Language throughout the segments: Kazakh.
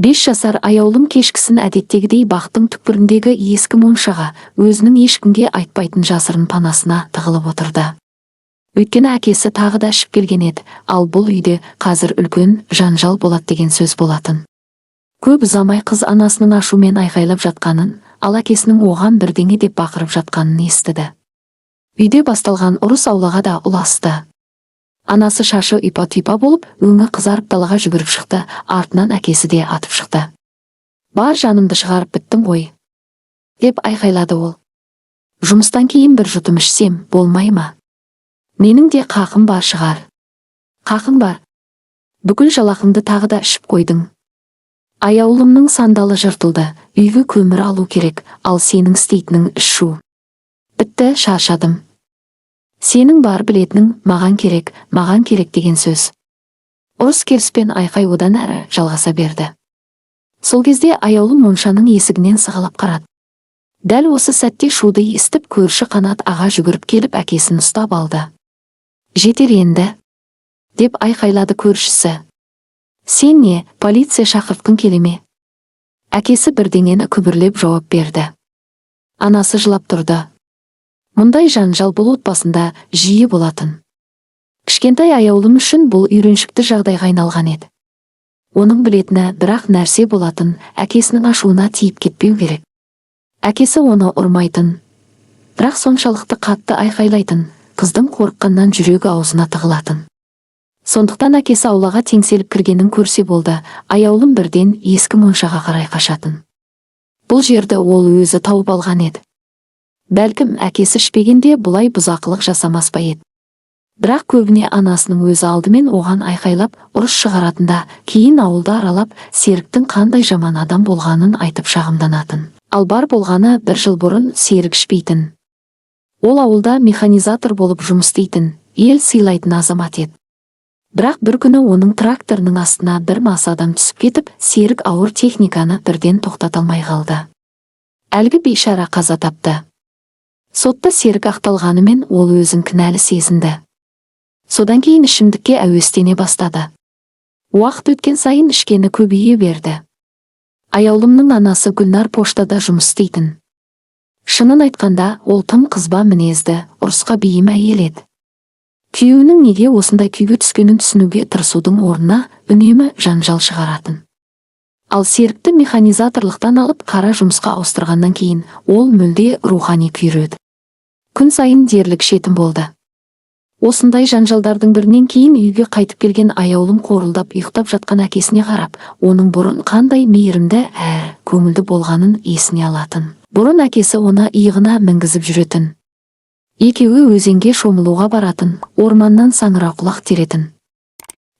5 жасар Аяулым кешкісін әдеттегідей бақтың түкпіріндегі ескі моншаға, өзінің ешкімге айтпайтын жасырын панасына тығылып отырды. Өйткені әкесі тағы да ішіп келген еді, ал бұл үйде қазір үлкен жанжал болады деген сөз болатын. Көп ұзамай қыз анасының ашумен айқайлап жатқанын, ал әкесінің оған бірдеңе деп бақырып жатқанын естіді. Үйде басталған ұрыс аулаға да ұласты. Анасы шашы ұйпа-тұйпа болып, өңі қызарып далаға жүгіріп шықты, артынан әкесі де атып шықты. «Бар жанымды шығарып біттің ғой», – деп айқайлады ол. «Жұмыстан кейін бір жұтым ішсем, болмай ма? Менің де қақым бар шығар». «Қақың бар. Бүкіл жалақыңды тағы да ішіп қойдың. Аяулымның сандалы жыртылды, үйге көмір алу керек, ал сенің істейтінің ішу. Бітті, шаршадым. Сенің бар білетінің маған керек, маған керек деген сөз». Ұрыс керіс пен айқай одан әрі жалғаса берді. Сол кезде Аяулым моншаның есігінен сығалап қарады. Дәл осы сәтте шуды естіп, көрші Қанат аға жүгіріп келіп, әкесін ұстап алды. «Жетер енді!» – деп айқайлады көршісі. «Сен не, полиция шақыртқың келе ме?» Әкесі бірдеңені күбірлеп жауап берді. Анасы жылап тұрды. Мұндай жанжал бұл отбасында жиі болатын. Кішкентай Аяулым үшін бұл үйреншікті жағдайға айналған еді. Оның білетіні бір-ақ нәрсе болатын: әкесінің ашуына тиіп кетпеу керек. Әкесі оны ұрмайтын, бірақ соншалықты қатты айқайлайтын, қыздың қорыққаннан жүрегі аузына тығылатын. Сондықтан әкесі аулаға теңселіп кіргенін көрсе болды, Аяулым бірден ескі моншаға қарай қашатын. Бұл жерді ол өзі тауып алған еді. Бәлкім, әкесі ішпегенде бұлай бұзақылық жасамас па еді. Бірақ көбіне анасының өзі алдымен оған айқайлап ұрыс шығаратын да, кейін ауылды аралап, Серіктің қандай жаман адам болғанын айтып шағымданатын. Ал бар болғаны бір жыл бұрын Серік ішпейтін. Ол ауылда механизатор болып жұмыс істейтін, ел сыйлайтын азамат еді. Бірақ бір күні оның тракторының астына бір мас адам түсіп кетіп, Серік ауыр техниканы бірден тоқтата алмай қалды. Әлгі бейшара қаза тапты. Сотта Серік ақталғанымен, ол өзін кінәлі сезінді. Содан кейін ішімдікке әуестене бастады. Уақыт өткен сайын ішкені көбейе берді. Аяулымның анасы Гүлнар поштада жұмыс істейтін. Шынын айтқанда, ол тым қызба мінезді, ұрысқа бейім әйел еді. Күйеуінің неге осындай күйге түскенін түсінуге тырысудың орнына үнемі жанжал шығаратын. Ал Серікті механизаторлықтан алып, қара жұмысқа ауыстырғаннан кейін ол мүлде рухани күйреді. Күн сайын дерлік ішетін болды. Осындай жанжалдардың бірінен кейін үйге қайтып келген Аяулым қорылдап ұйықтап жатқан әкесіне қарап, оның бұрын қандай мейірімді әрі көңілді болғанын есіне алатын. Бұрын әкесі оны иығына мінгізіп жүретін. Екеуі өзенге шомылуға баратын, орманнан саңырауқұлақ теретін.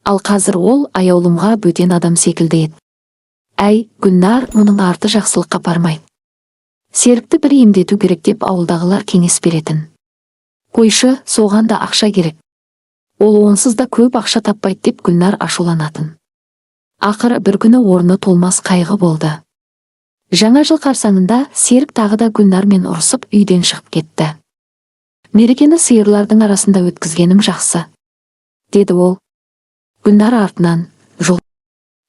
Ал қазір ол Аяулымға бөтен адам секілді еді. «Әй, Гүлнар, мұның арты жақсылыққа бармайды. Серікті бір емдету керек», – деп ауылдағылар кеңес беретін. «Қойшы, соған да ақша керек. Ол онсыз да көп ақша таппайды», – деп Гүлнар ашуланатын. Ақыры бір күні орны толмас қайғы болды. Жаңа жыл қарсаңында Серік тағы да Гүлнармен ұрысып, үйден шығып кетті. «Мерекені сиырлардың арасында өткізгенім жақсы», – деді ол. Гүлнар артынан «Жоқ!»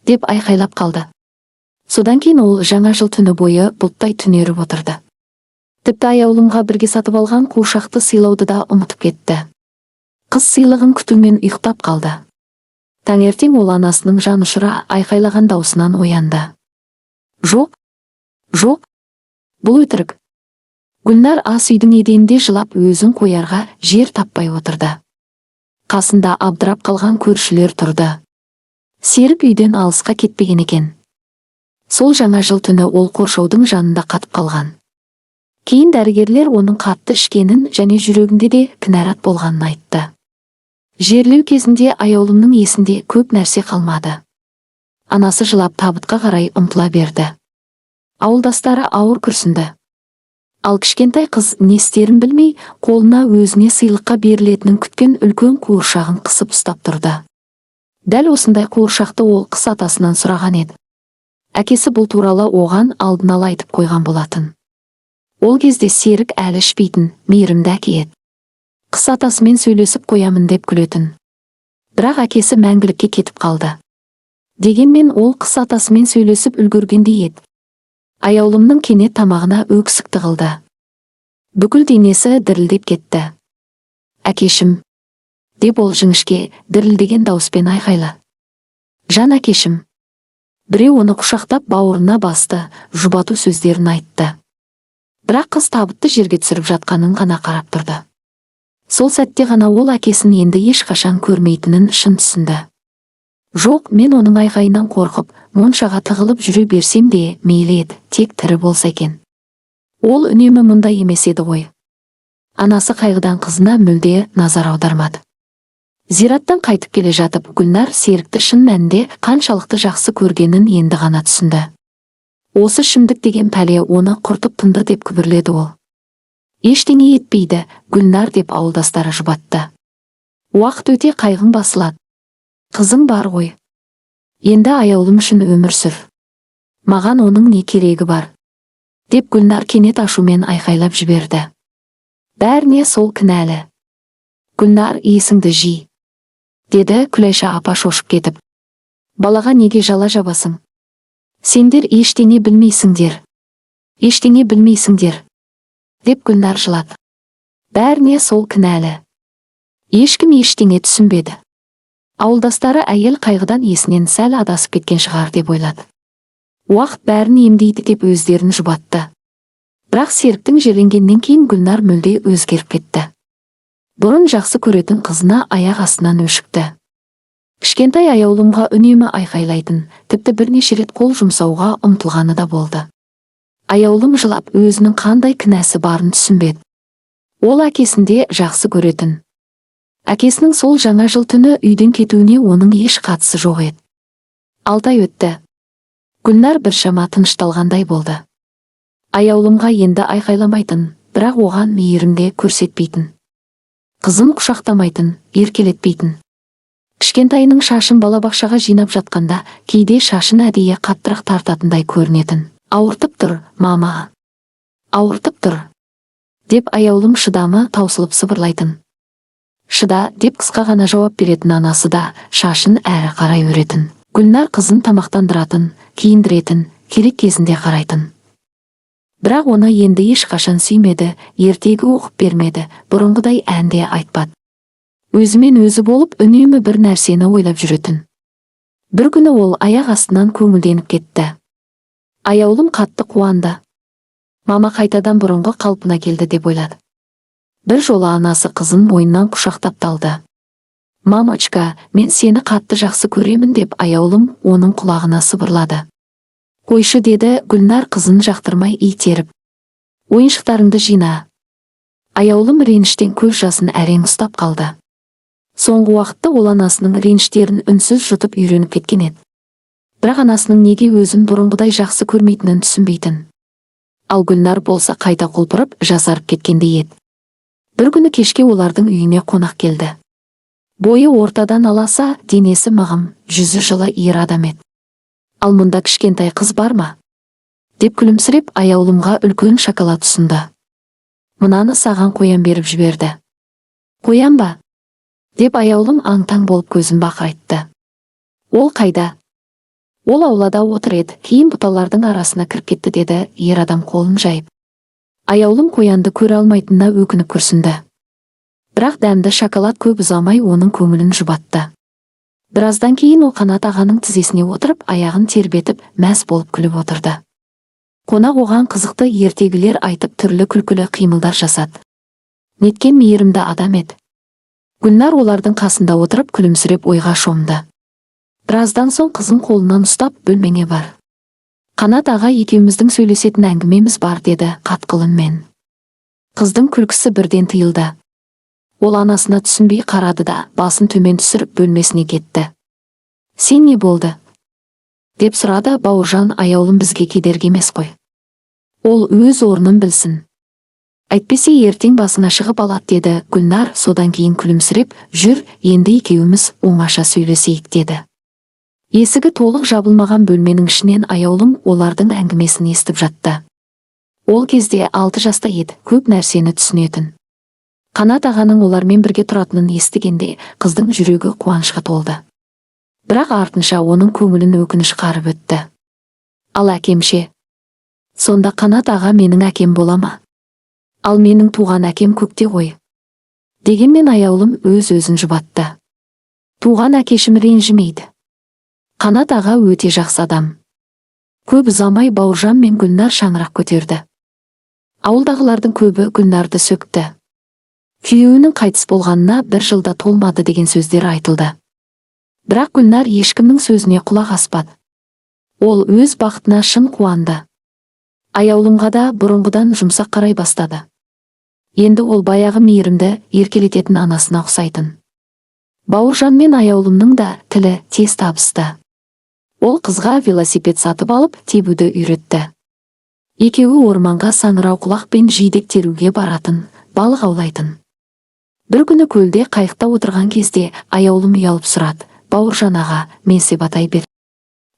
деп айқайлап қалды. Содан кейін ол жаңа жыл түні бойы бұлттай түнеріп отырды. Тіпті Аяулымға бірге сатып алған қуыршақты сыйлауды да ұмытып кетті. Қыз сыйлығын күтумен ұйықтап қалды. Таңертең ол анасының жан ұшыра айқайлаған даусынан оянды. «Жоқ, жоқ, бұл өтірік!» Гүлнар ас үйдің еденінде жылап, өзін қоярға жер таппай отырды. Қасында абдырап қалған көршілер тұрды. Серік үйден алысқа кетпеген екен. Сол жаңа жыл түні ол қоршаудың жанында қатып қалған. Кейін дәрігерлер оның қатты ішкенін және жүрегінде де кінәрат болғанын айтты. Жерлеу кезінде Аяулымның есінде көп нәрсе қалмады. Анасы жылап табытқа қарай ұмтыла берді. Ауылдастары ауыр күрсінді. Ал кішкентай қыз не істерін білмей, қолына өзіне сыйлыққа берілетінін күткен үлкен қуыршағын қысып ұстап тұрды. Дәл осындай қуыршақты ол қыс атасынан сұраған еді. Әкесі бұл туралы оған алдын ала айтып қойған болатын. Ол кезде Серік әлі ішпейтін, мейірімді әке еді. «Қыс атасымен сөйлесіп қоямын», – деп күлетін. Бірақ әкесі мәңгілікке кетіп қалды. Дегенмен ол қыс атасымен сөйлесіп үлгергендей еді. Аяулымның кенет тамағына өксік тығылды. Бүкіл денесі дірілдеп кетті. «Әкешім!» деп ол жіңішке, дірілдеген дауыспен айқайлады. «Жан әкешім!» Біреу оны құшақтап бауырына басты, жұбату сөздерін айтты. Бірақ қыз табытты жерге түсіріп жатқанын ғана қарап тұрды. Сол сәтте ғана ол әкесін енді ешқашан көрмейтінін шын түсінді. Жоқ, мен оның айқайынан қорқып, моншаға тығылып жүре берсем де мейлі еді, тек тірі болса екен. Ол үнемі мұндай емес еді ғой. Анасы қайғыдан қызына мүлде назар аудармады. Зираттан қайтып келе жатып, Гүлнар Серікті шын мәнінде қаншалықты жақсы көргенін енді ғана түсінді. Осы ішімдік деген пәле оны құртып тынды, деп күбірледі ол. Ештеңе етпейді, Гүлнар, деп ауылдастары жұбатты. Уақыт өте қайғың басылады. Қызың бар ғой. Енді Аяулым үшін өмір сүр. Маған оның не керегі бар? Деп Гүлнар кенет ашумен айқайлап жіберді. Бәріне сол кінәлі. Гүлнар, есіңді жи, деді Күләйша апа шошып кетіп. Балаға неге жала жабасың? Сендер ештеңе білмейсіңдер. Ештеңе білмейсіңдер. Деп Гүлнар жылады. Бәріне сол кінәлі. Ешкім ештеңе түсінбеді. Ауылдастары әйел қайғыдан есінен сәл адасып кеткен шығар деп ойлады. Уақыт бәрін емдейді деп өздерін жұбатты. Бірақ Серіктің жерленгеннен кейін Гүлнар мүлде өзгеріп кетті. Бұрын жақсы көретін қызына аяқ астынан өшікті. Кішкентай Аяулымға үнемі айқайлайтын, тіпті бірнеше рет қол жұмсауға ұмтылғаны да болды. Аяулым жылап, өзінің қандай кінәсі барын түсінбеді. Ол әкесін де жақсы көретін. Әкесінің сол жаңа жыл түні үйден кетуіне оның еш қатысы жоқ еді. 6 ай өтті. Гүлнар біршама тынышталғандай болды. Аяулымға енді айқайламайтын, бірақ оған мейірім де көрсетпейтін. Қызын құшақтамайтын, еркелетпейтін. Кішкентайының шашын балабақшаға жинап жатқанда, кейде шашын әдейі қаттырақ тартатындай көрінетін. «Ауыртып тұр, мама. Ауыртып тұр», деп Аяулым шыдамы таусылып сыбырлайтын. «Шыда», деп қысқа ғана жауап беретін анасы да шашын әрі қарай өретін. Гүлнар қызын тамақтандыратын, киіндіретін, керек кезінде қарайтын. Бірақ оны енді ешқашан сүймеді, ертегі оқып бермеді, бұрынғыдай ән де айтпады. Өзімен өзі болып, үнемі бір нәрсені ойлап жүретін. Бір күні ол аяқ астынан көңілденіп кетті. Аяулым қатты қуанды. Мама қайтадан бұрынғы қалпына келді деп ойлады. Бір жолы анасы қызын мойнынан құшақтап талды. «Мамочка, мен сені қатты жақсы көремін», деп Аяулым оның құлағына сыбырлады. «Қойшы», деді Гүлнар қызын жақтырмай итеріп. «Ойыншықтарыңды жина». Аяулым реніштен көз жасын әрең ұстап қалды. Соңғы уақытта ол анасының реніштерін үнсіз жұтып үйреніп кеткен еді. Бірақ анасының неге өзін бұрынғыдай жақсы көрмейтінін түсінбейтін. Ал Гүлнар болса қайта құлпырып, жасарып кеткендей еді. Бір күні кешке олардың үйіне қонақ келді. Бойы ортадан аласа, денесі мығым, жүзі жылы ер адам еді. «Ал мұнда кішкентай қыз бар ма?» деп күлімсіреп, Аяулымға үлкен шоколад ұсынды. «Мынаны саған қоян беріп жіберді». «Қоян ба?» деп Аяулым аң-таң болып көзін бақырайтты. «Ол қайда?» «Ол аулада отыр еді, кейін бұталардың арасына кіріп кетті», деді ер адам қолын жайып. Аяулым қоянды көре алмайтынына өкініп күрсінді. Бірақ дәмді шоколад көп ұзамай оның көңілін жұбатты. Біраздан кейін ол Қанат ағаның тізесіне отырып, аяғын тербетіп, мәз болып күліп отырды. Қонақ оған қызықты ертегілер айтып, түрлі күлкілі қимылдар жасады. Неткен мейірімді адам еді. Гүлнар олардың қасында отырып, күлімсіреп ойға шомды. Біраздан соң қызын қолынан ұстап, «Бөлмеңе бар. Қанат аға екеуміздің сөйлесетін әңгімеміз бар», деді қатқыл үнмен. Қыздың күлкісі бірден тыйылды. Ол анасына түсінбей қарады да, басын төмен түсіріп бөлмесіне кетті. «Сен не болды?» деп сұрады Бауыржан. «Аяулым бізге кедергі емес қой. Ол өз орнын білсін. Әйтпесе ертең басыңа шығып алады», деді Гүлнар. Содан кейін күлімсіреп, «Жүр, енді екеуміз оңаша сөйлесейік», деді. Есігі толық жабылмаған бөлменің ішінен Аяулым олардың әңгімесін естіп жатты. Ол кезде 6 жаста еді, көп нәрсені түсінетін. Қанат ағаның олармен бірге тұратынын естігенде, қыздың жүрегі қуанышқа толды. Бірақ артынша оның көңілін өкініш қарып өтті. Ал әкем ше? Сонда Қанат аға менің әкем бола ма? Ал менің туған әкем көкте ғой. Дегенмен Аяулым өз-өзін жұбатты. Туған әкешім ренжімейді. Қанат аға өте жақсы адам. Көп ұзамай Бауыржан мен Гүлнар шаңырақ көтерді. Ауылдағылардың көбі Гүлнарды сөкті. Күйеуінің қайтыс болғанына бір жылда толмады деген сөздер айтылды. Бірақ Гүлнар ешкімнің сөзіне құлақ аспады. Ол өз бақытына шын қуанды. Аяулымға да бұрынғыдан жұмсақ қарай бастады. Енді ол баяғы мейірімді, еркелететін анасына ұқсайтын. Бауыржан мен Аяулымның да тілі тез табысты. Ол қызға велосипед сатып алып, тебуді үйретті. Екеуі орманға саңырауқұлақ пен жидек теруге баратын, балық аулайтын. Бір күні көлде қайықта отырған кезде Аяулым ұялып сұрады: «Бауыржан аға, мен себатай бер.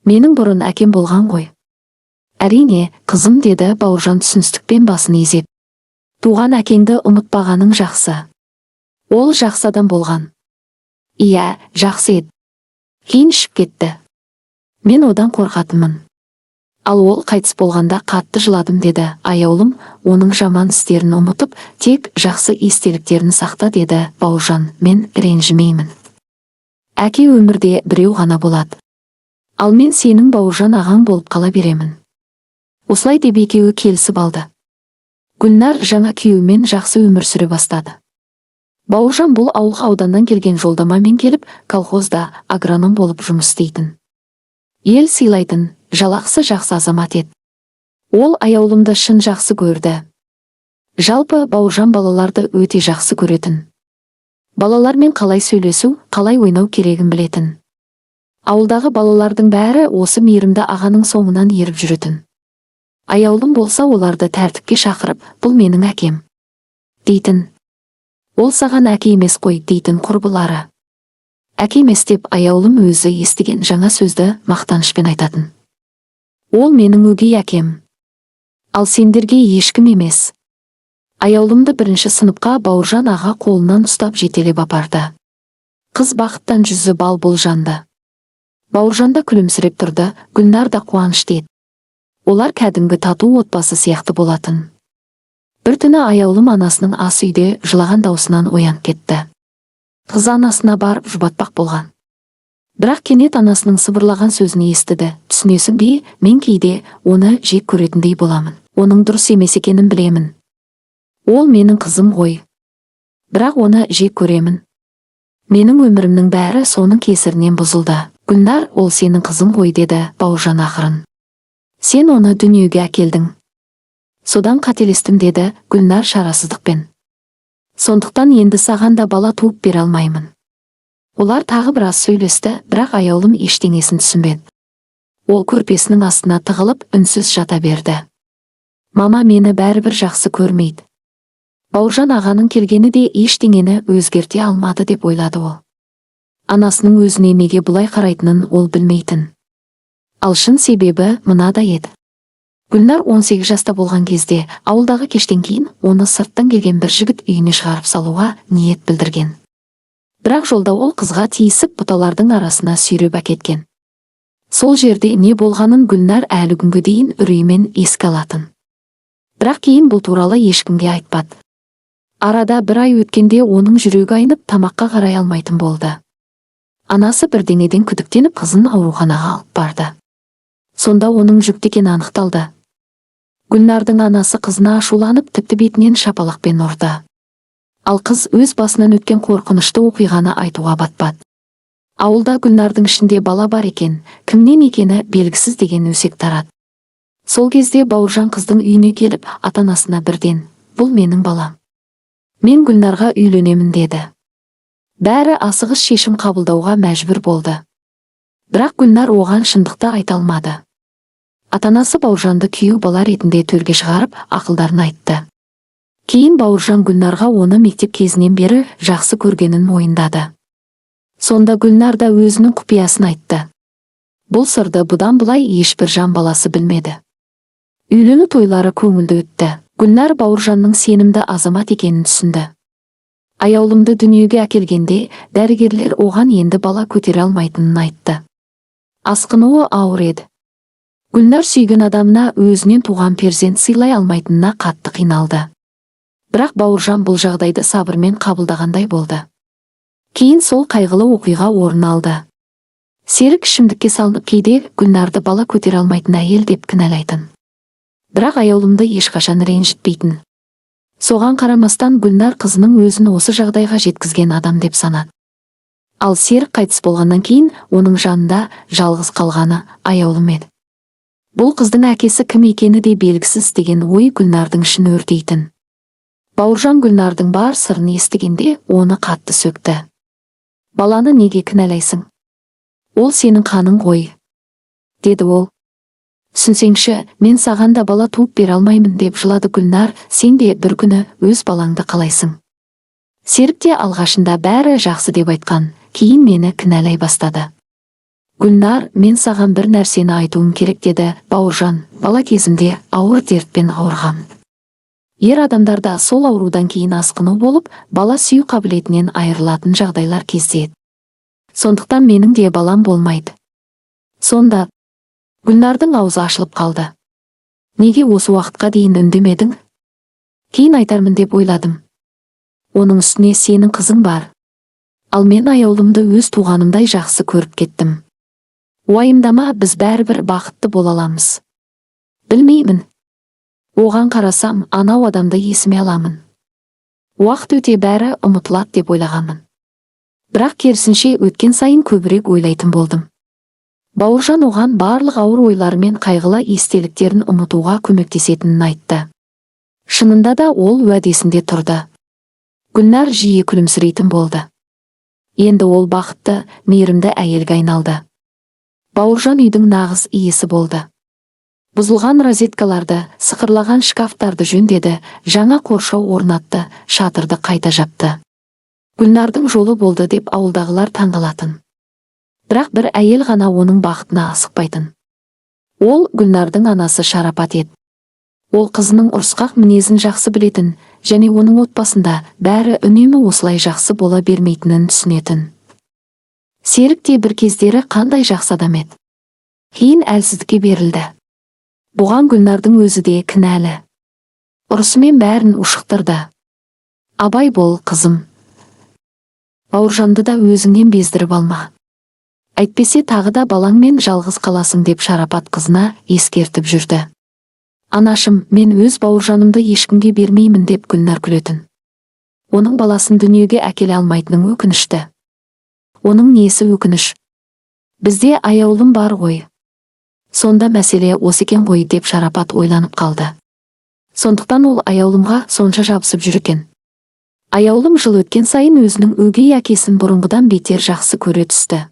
Менің бұрын әкем болған ғой». «Әрине, қызым», – деді Бауыржан түсіністікпен басын изеп. «Туған әкеңді ұмытпағаның жақсы. Ол жақсы адам болған». «Иә, жақсы еді. Кейін ішіп кетті. Мен одан қорқатынмын. Ал ол қайтыс болғанда қатты жыладым», – деді Аяулым. «Оның жаман істерін ұмытып, тек жақсы естеліктерін сақта», – деді Бауыржан. «Мен ренжімеймін. Әке өмірде біреу ғана болады. Ал мен сенің Бауыржан ағаң болып қала беремін». Осылай деп екеуі келісіп алды. Гүлнар жаңа күйеуімен жақсы өмір сүре бастады. Бауыржан бұл ауылға ауданнан келген жолдамамен келіп, колхозда агроном болып жұмыс істейтін. Ел сыйлайтын, жалақысы жақсы азамат еді. Ол Аяулымды шын жақсы көрді. Жалпы Бауыржан балаларды өте жақсы көретін. Балалармен қалай сөйлесу, қалай ойнау керегін білетін. Ауылдағы балалардың бәрі осы мейірімді ағаның соңынан еріп жүретін. Аяулым болса оларды тәртіпке шақырып, «Бұл менің әкем», – дейтін. «Ол саған әке емес қой», – дейтін құрбылары. «Әке емес», – деп Аяулым өзі естіген жаңа сөзді мақтанышпен айтатын. «Ол менің өгей әкем. Ал сендерге ешкім емес». Аяулымды бірінші сыныпқа Бауыржан аға қолынан ұстап жетелеп апарды. Қыз бақыттан жүзі бал бұл жанды. Бауыржан да күлімсіреп тұрды, Гүлнар да қуанышты еді. Олар кәдімгі тату отбасы сияқты болатын. Бір түні Аяулым анасының ас үйде жылаған даусынан оянып кетті. Қыз анасына барып жұбатпақ болған. Бірақ кенет анасының сыбырлаған сөзін естіді: «Түсінесің бе, мен кейде оны жек көретіндей боламын. Оның дұрыс емес екенін білемін. Ол менің қызым ғой. Бірақ оны жек көремін. Менің өмірімнің бәрі соның кесірінен бұзылды». «Гүлнар, ол сенің қызың ғой», – деді Бауыржан ақырын. «Сен оны дүниеге әкелдің». «Содан қателестім», – деді Гүлнар шарасыздықпен. «Сондықтан енді саған да бала туып бере алмаймын». Олар тағы біраз сөйлесті, бірақ Аяулым ештеңесін түсінбеді. Ол көрпесінің астына тығылып, үнсіз жата берді. «Мама мені бәрібір жақсы көрмейді. Бауыржан ағаның келгені де ештеңені өзгерте алмады», – деп ойлады ол. Анасының өзіне неге бұлай қарайтынын ол білмейтін. Ал шын себебі мынада еді. Гүлнар 18 жаста болған кезде ауылдағы кештен кейін оны сырттан келген бір жігіт үйіне шығарып салуға ниет білдірген. Бірақ жолда ол қызға тиісіп, бұталардың арасына сүйреп әкеткен. Сол жерде не болғанын Гүлнар әлі күнге дейін үреймен еске алатын. Бірақ кейін бұл туралы ешкімге айтпады. Арада бір ай өткенде оның жүрегі айнып, тамаққа қарай алмайтын болды. Анасы бірдеңеден күдіктеніп, қызын ауруханаға алып барды. Сонда оның жүкті екені анықталды. Гүлнардың анасы қызына ашуланып, тіпті бетінен шапалақпен ұрды. Ал қыз өз басынан өткен қорқынышты оқиғаны айтуға батпады. Ауылда Гүлнардың ішінде бала бар екен, кімнен екені белгісіз деген өсек тарады. Сол кезде Бауыржан қыздың үйіне келіп, ата-анасына бірден: «Бұл менің балам. Мен Гүлнарға үйленемін», – деді. Бәрі асығыс шешім қабылдауға мәжбүр болды. Бірақ Гүлнар оған шындықты айта алмады. Ата-анасы Бауыржанды күйеу бала ретінде төрге шығарып, ақылдарын айтты. Кейін Бауыржан Гүлнарға оны мектеп кезінен бері жақсы көргенін мойындады. Сонда Гүлнар да өзінің құпиясын айтты. Бұл сырды бұдан былай ешбір жан баласы білмеді. Үйлену тойлары көңілді өтті. Гүлнар Бауыржанның сенімді азамат екенін түсінді. Аяулымды дүниеге әкелгенде дәрігерлер оған енді бала көтере алмайтынын айтты. Асқынуы ауыр еді. Гүлнар сүйген адамына өзінен туған перзент сыйлай алмайтынына қатты қиналды. Бірақ Бауыржан бұл жағдайды сабырмен қабылдағандай болды. Кейін сол қайғылы оқиға орын алды. Серік ішімдікке салынып, кейде Гүлнарды бала көтере алмайтын әйел деп кінәлайтын. Бірақ Аяулымды ешқашан ренжітпейтін. Соған қарамастан Гүлнар қызының өзін осы жағдайға жеткізген адам деп санады. Ал Серік қайтыс болғаннан кейін оның жанында жалғыз қалғаны Аяулым еді. Бұл қыздың әкесі кім екені де белгісіз деген ой Гүлнардың ішін өртейтін. Бауыржан Гүлнардың бар сырын естігенде, оны қатты сөкті. «Баланы неге кінәлайсың? Ол сенің қаның ғой», – деді ол. «Түсінсеңші, мен саған да бала туып бере алмаймын», – деп жылады Гүлнар. «Сен де бір күні өз балаңды қалайсың. Серік те алғашында бәрі жақсы деп айтқан, кейін мені кінәлай бастады». «Гүлнар, мен саған бір нәрсені айтуым керек», – деді Бауыржан. «Бала кезімде ауыр дертпен ауырғам. Ер адамдарда сол аурудан кейін асқыну болып, бала сүю қабілетінен айырылатын жағдайлар кездеседі. Сондықтан менің де балам болмайды». Сонда Гүлнардың аузы ашылып қалды. «Неге осы уақытқа дейін үндемедің?» «Кейін айтармын деп ойладым. Оның үстіне сенің қызың бар. Ал мен Аяулымды өз туғанымдай жақсы көріп кеттім. Уайымдама, біз бәрібір бақытты бола аламыз». «Білмеймін. Оған қарасам, анау адамды есіме аламын. Уақыт өте бәрі ұмытылады деп ойлағанмын. Бірақ керісінше, өткен сайын көбірек ойлайтын болдым». Бауыржан оған барлық ауыр ойлары мен қайғылы естеліктерін ұмытуға көмектесетінін айтты. Шынында да, ол уәдесінде тұрды. Гүлнар жиі күлімсірейтін болды. Енді ол бақытты, мейірімді әйелге айналды. Бауыржан үйдің нағыз иесі болды. Бұзылған розеткаларды, сықырлаған шкафтарды жөндеді, жаңа қоршау орнатты, шатырды қайта жапты. Гүлнардың жолы болды деп ауылдағылар таңғалатын. Бірақ бір әйел ғана оның бақытына асықпайтын. Ол Гүлнардың анасы Шарапат еді. Ол қызының ұрысқақ мінезін жақсы білетін және оның отбасында бәрі үнемі осылай жақсы бола бермейтінін түсінетін. Серік те бір кездері қандай жақсы адам еді. Кейін әлсіздікке берілді. Бұған Гүлнардың өзі де кінәлі. Ұрысымен бәрін ушықтырды. «Абай бол, қызым. Бауыржанды да өзіңнен бездіріп алма. Әйтпесе тағы да балаңмен жалғыз қаласың», – деп Шарапат қызына ескертіп жүрді. «Анашым, мен өз Бауыржанымды ешкімге бермеймін», – деп Гүлнар күлетін. «Оның баласын дүниеге әкеле алмайтының өкінішті». «Оның несі өкініш? Бізде Аяулым бар ғой». «Сонда мәселе осы екен ғой», – деп Шарапат ойланып қалды. Сондықтан ол Аяулымға сонша жабысып жүр екен. Аяулым жыл өткен сайын өзінің өгей әкесін бұрынғыдан бетер жақсы көре түсті.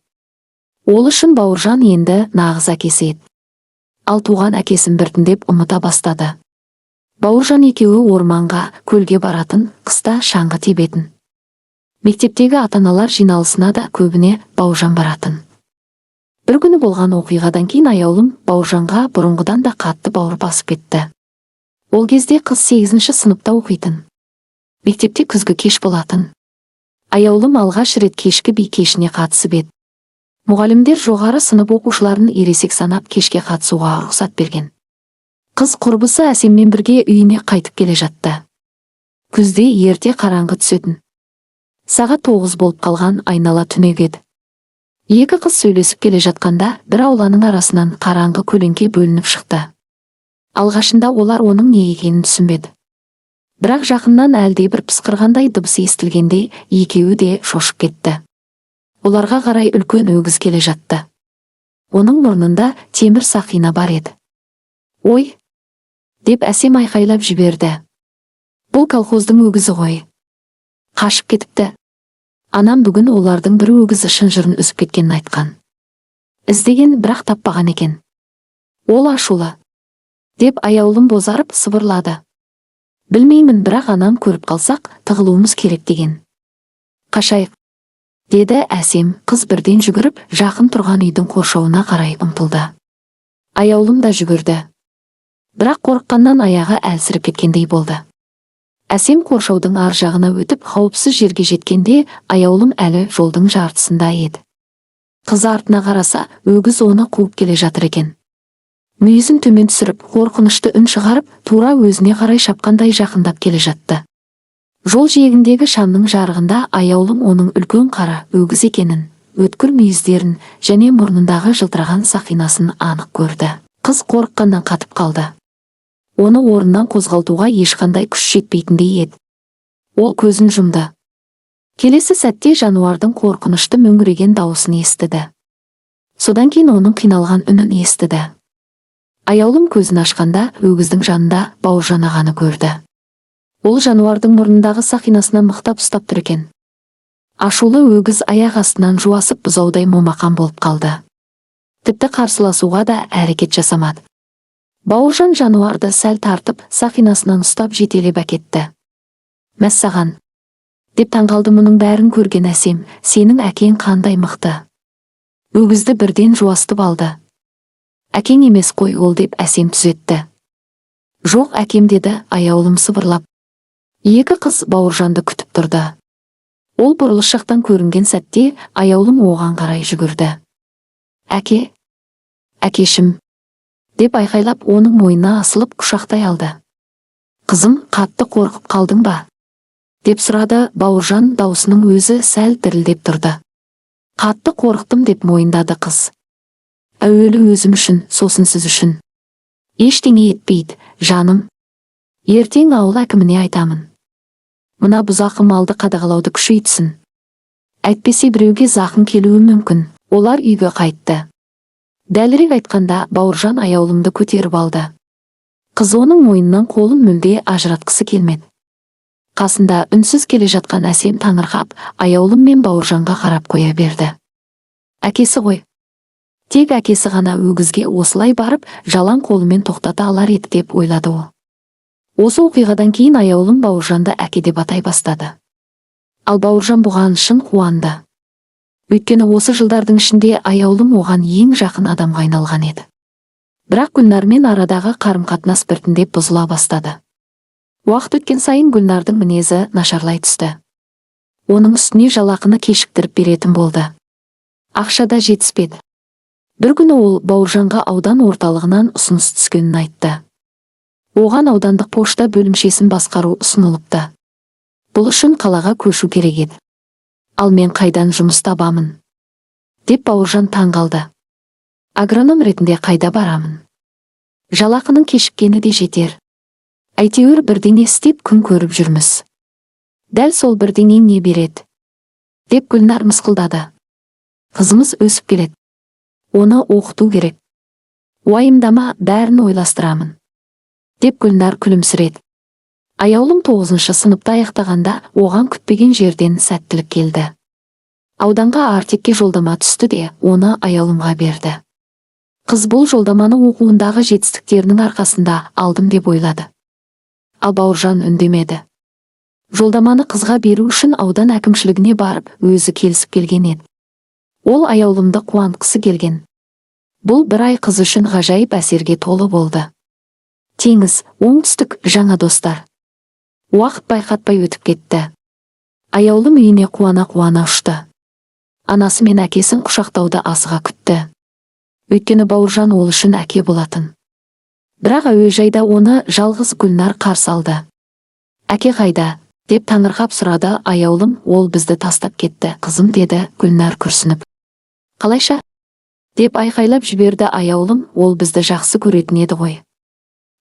Ол үшін Бауыржан енді нағыз әкесі еді. Ал туған әкесін біртіндеп ұмыта бастады. Бауыржан екеуі орманға, көлге баратын, қыста шаңғы тебетін. Мектептегі ата-аналар жиналысына да көбіне Бауыржан баратын. Бір күні болған оқиғадан кейін Аяулым Бауыржанға бұрынғыдан да қатты бауыр басып кетті. Ол кезде қыз сегізінші сыныпта оқитын. Мектепте күзгі кеш болатын. Аяулым алғаш рет кешкі би кешіне қатысып еді. Мұғалімдер жоғары сынып оқушыларын ересек санап, кешке қатысуға рұқсат берген. Қыз құрбысы Әсеммен бірге үйіне қайтып келе жатты. Күзде ерте қараңғы түсетін. Сағат 9 болып қалған, айнала түнек еді. Екі қыз сөйлесіп келе жатқанда, бір ауланың арасынан қараңғы көлеңке бөлініп шықты. Алғашында олар оның не екенін түсінбеді. Бірақ жақыннан әлдебір пысқырғандай дыбыс естілгенде, екеуі де шошып кетті. Оларға қарай үлкен өгіз келе жатты. Оның мұрнында темір сақина бар еді. «Ой!» – деп Әсем айқайлап жіберді. «Бұл колхоздың өгізі ғой. Қашып кетіпті. Анам бүгін олардың бір өгізі шынжырын үзіп кеткенін айтқан. Іздеген, бірақ таппаған екен». «Ол ашулы», – деп Аяулым бозарып сыбырлады. «Білмеймін, бірақ анам көріп қалсақ, тығылуымыз керек деген. Қашайық», – деді Әсем. Қыз бірден жүгіріп, жақын тұрған үйдің қоршауына қарай ұмтылды. Аяулым да жүгірді. Бірақ қорыққаннан аяғы әлсіреп кеткендей болды. Әсем қоршаудың ар жағына өтіп, қауіпсіз жерге жеткенде, Аяулым әлі жолдың жартысында еді. Қыз артына қараса, өгіз оны қуып келе жатыр екен. Мүйізін төмен түсіріп, қорқынышты үн шығарып, тура өзіне қарай шапқандай жақындап келе жатты. Жол жиегіндегі шамның жарығында Аяулым оның үлкен қара өгіз екенін, өткір мүйіздерін және мұрнындағы жылтыраған сақинасын анық көрді. Қыз қорыққаннан қатып қалды. Оны орнынан қозғалтуға ешқандай күш жетпейтіндей еді. Ол көзін жұмды. Келесі сәтте жануардың қорқынышты мөңіреген дауысын естіді. Содан кейін оның қиналған үнін естіді. Аяулым көзін ашқанда өгіздің жанында Бауыржан ағаны көрді. Ол жануардың мұрнындағы сақинасынан мықтап ұстап тұр екен. Ашулы өгіз аяқ астынан жуасып, бұзаудай момақан болып қалды. Тіпті қарсыласуға да әрекет жасамады. Бауыржан жануарды сәл тартып, сақинасынан ұстап жетелеп әкетті. «Мәссаған!» деп таңғалды мұның бәрін көрген Әсем. «Сенің әкең қандай мықты! Өгізді бірден жуастып алды». «Әкең емес қой ол», – деп Әсем түзетті. «Жоқ, әкем», – деді Аяулым сыбырлап. Екі қыз Бауыржанды күтіп тұрды. Ол бұрылыс жақтан көрінген сәтте Аяулым оған қарай жүгірді. «Әке! Әкешім!» деп айқайлап, оның мойнына асылып құшақтай алды. «Қызым, қатты қорқып қалдың ба?» деп сұрады Бауыржан, даусының өзі сәл дірілдеп тұрды. «Қатты қорықтым», – деп мойындады қыз. «Әуелі өзім үшін, сосын сіз үшін». «Ештеңе етпейді, жаным. Ертең ауыл әкіміне айтамын. Мына бұзақы малды қадағалауды күшейтсін. Әйтпесе біреуге зақым келуі мүмкін». Олар үйге қайтты. Дәлірек айтқанда, Бауыржан Аяулымды көтеріп алды. Қыз оның мойнынан қолын мүлде ажыратқысы келмеді. Қасында үнсіз келе жатқан Әсем таңырқап, Аяулым мен Бауыржанға қарап қоя берді. Әкесі ғой. Тек әкесі ғана өгізге осылай барып, жалаң қолымен тоқтата алар еді, деп ойлады ол. Осы оқиғадан кейін Аяулым Бауыржанды әке деп атай бастады. Ал Бауыржан бұған шын қуанды. Өйткені осы жылдардың ішінде Аяулым оған ең жақын адамға айналған еді. Бірақ Гүлнармен арадағы қарым-қатынас біртіндеп бұзыла бастады. Уақыт өткен сайын Гүлнардың мінезі нашарлай түсті. Оның үстіне жалақыны кешіктіріп беретін болды. Ақша да жетіспеді. Бір күні ол Бауыржанға аудан орталығынан ұсыныс түскенін айтты. Оған аудандық пошта бөлімшесін басқару ұсынылыпты. Бұл үшін қалаға көшу керек еді. «Ал мен қайдан жұмыс табамын?» деп Бауыржан таң қалды. «Агроном ретінде қайда барамын? Жалақының кешіккені де жетер. Әйтеуір бірдеңе істеп күн көріп жүрміз». «Дәл сол бірдеңе не береді?» деп Гүлнар мысқылдады. «Қызымыз өсіп келеді. Оны оқыту керек». «Уайымдама, бәрін ойластырамын», – деп Гүлнар күлімсіреді. Аяулым 9-шы сыныпты аяқтағанда оған күтпеген жерден сәттілік келді. Ауданға Артекке жолдама түсті де, оны Аяулымға берді. Қыз бұл жолдаманы оқуындағы жетістіктерінің арқасында алдым деп ойлады. Ал Бауыржан үндемеді. Жолдаманы қызға беру үшін аудан әкімшілігіне барып, өзі келісіп келген еді. Ол Аяулымды қуантқысы келген. Бұл бір ай қыз үшін ғажайып әсерге толы болды. Теңіз, оңтүстік, жаңа достар. Уақыт байқатпай өтіп кетті. Аяулым үйіне қуана-қуана ұшты. Анасы мен әкесін құшақтауды асыға күтті. Өйткені Бауыржан ол үшін әке болатын. Бірақ әуежайда оны жалғыз Гүлнар қарсы алды. «Әке қайда?» деп таңырқап сұрады Аяулым. «Ол бізді тастап кетті, қызым», – деді Гүлнар күрсініп. «Қалайша?» деп айқайлап жіберді Аяулым. «Ол бізді жақсы көретін еді ғой».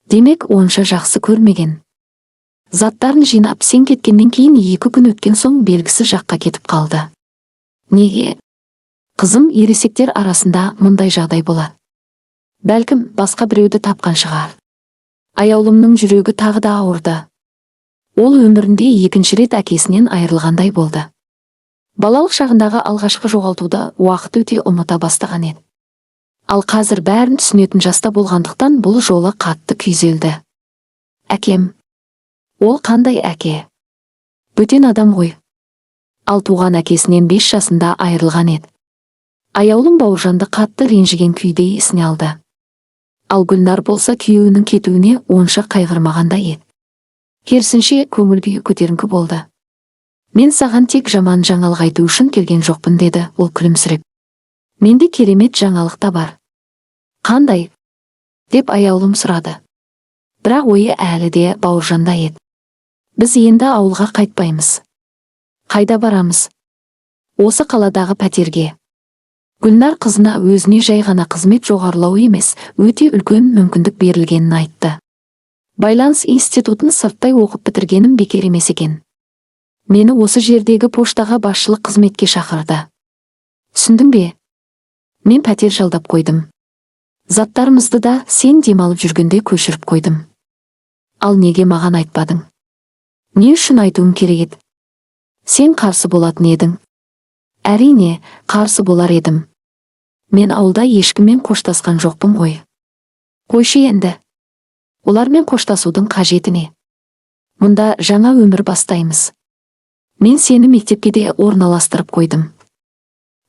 Демек, онша жақсы көрмеген. Заттарын жинап, сен кеткеннен кейін 2 күн өткен соң белгісіз жаққа кетіп қалды. «Неге?» «Қызым, ересектер арасында мұндай жағдай болады. Бәлкім, басқа біреуді тапқан шығар». Аяулымның жүрегі тағы да ауырды. Ол өмірінде екінші рет әкесінен айырылғандай болды. Балалық шағындағы алғашқы жоғалтуды уақыт өте ұмыта бастаған еді. Ал қазір бәрін түсінетін жаста болғандықтан, бұл жолы қатты күйзелді. Әкем. Ол қандай әке? Бөтен адам ғой. Ал туған әкесінен 5 жасында айырылған еді. Аяулым Бауыржанды қатты ренжіген күйде есіне алды. Ал Гүлнар болса, күйеуінің кетуіне онша қайғырмағандай еді. Керісінше, көңіл күйі көтеріңкі болды. «Мен саған тек жаман жаңалық айту үшін келген жоқпын», – деді ол күлімсіреп. «Менде керемет жаңалық та бар». «Қандай?» – деп Аяулым сұрады. Бірақ ойы әлі де Бауыржанда еді. «Біз енді ауылға қайтпаймыз». «Қайда барамыз?» «Осы қаладағы пәтерге». Гүлнар қызына өзіне жай ғана қызмет жоғарылауы емес, өте үлкен мүмкіндік берілгенін айтты. «Байланыс институтын сырттай оқып бітіргенім бекер емес екен. Мені осы жердегі поштаға басшылық қызметке шақырды. Түсіндің бе? Мен пәтер жалдап қойдым. Заттарымызды да сен демалып жүргенде көшіріп қойдым». «Ал неге маған айтпадың?» «Не үшін айтуым керек еді?» «Сен қарсы болатын едің». «Әрине, қарсы болар едім. Мен ауылда ешкіммен қоштасқан жоқпын ғой». «Қойшы енді. Олармен қоштасудың қажеті не? Мұнда жаңа өмір бастаймыз. Мен сені мектепке де орналастырып қойдым.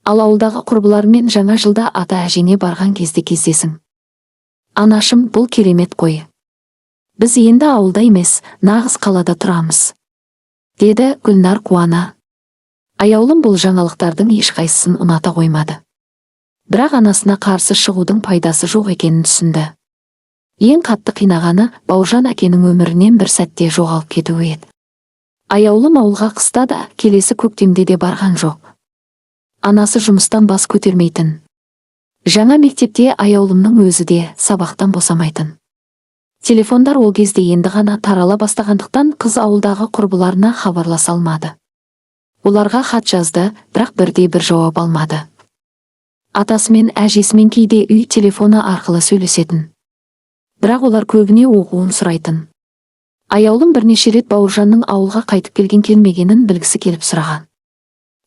Ал ауылдағы құрбыларымен жаңа жылда ата әжеңе барған кезде кездесің». «Анашым, бұл керемет қой. Біз енді ауылда емес, нағыз қалада тұрамыз», – деді Гүлнар қуана. Аяулым бұл жаңалықтардың ешқайсысын ұната қоймады. Бірақ анасына қарсы шығудың пайдасы жоқ екенін түсінді. Ең қатты қинағаны Бауыржан әкенің өмірінен бір сәтте жоғалып кетуі еді. Аяулым ауылға қыста да, келесі көктемде де барған жоқ. Анасы жұмыстан бас көтермейтін. Жаңа мектепте Аяулымның өзі де сабақтан босамайтын. Телефондар ол кезде енді ғана тарала бастағандықтан, қыз ауылдағы құрбыларына хабарласа алмады. Оларға хат жазды, бірақ бірде бір жауап алмады. Атасымен, әжесімен кейде үй телефоны арқылы сөйлесетін. Бірақ олар көбіне оқуын сұрайтын. Аяулым бірнеше рет Бауыржанның ауылға қайтып келген келмегенін білгісі келіп сұраған.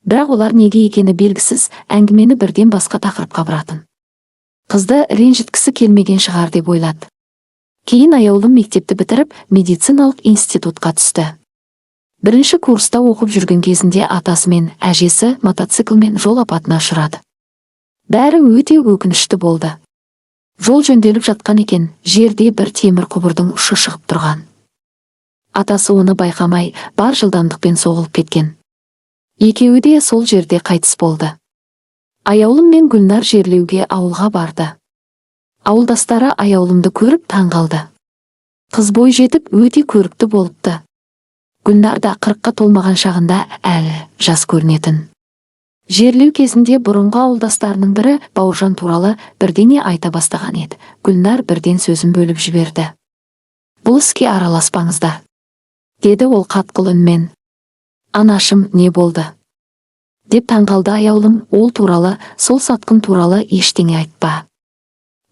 Бірақ олар неге екені белгісіз, әңгімені бірден басқа тақырыпқа бұратын. Қызды ренжіткісі келмеген шығар деп ойлады. Кейін Аяулым мектепті бітіріп, медициналық институтқа түсті. Бірінші курста оқып жүрген кезінде атасы мен әжесі мотоциклмен жол апатына ұшырады. Бәрі өте өкінішті болды. Жол жөнделіп жатқан екен, жерде бір темір құбырдың ұшы шығып тұрған. Атасы оны байқамай, бар жылдамдықпен соғылып кеткен. Екеуі де сол жерде қайтыс болды. Аяулым мен Гүлнар жерлеуге ауылға барды. Ауылдастары Аяулымды көріп таң қалды. Қыз бой жетіп, өте көрікті болыпты. Гүлнар да 40-қа толмаған шағында әлі жас көрінетін. Жерлеу кезінде бұрынғы ауылдастарының бірі Бауыржан туралы бірдеңе айта бастаған еді. Гүлнар бірден сөзін бөліп жіберді. «Бұл іске араласпаңыздар», – деді ол қатқыл үнмен. «Анашым, не болды?» – деп таңғалды Аяулым. «Ол туралы, сол сатқын туралы ештеңе айтпа.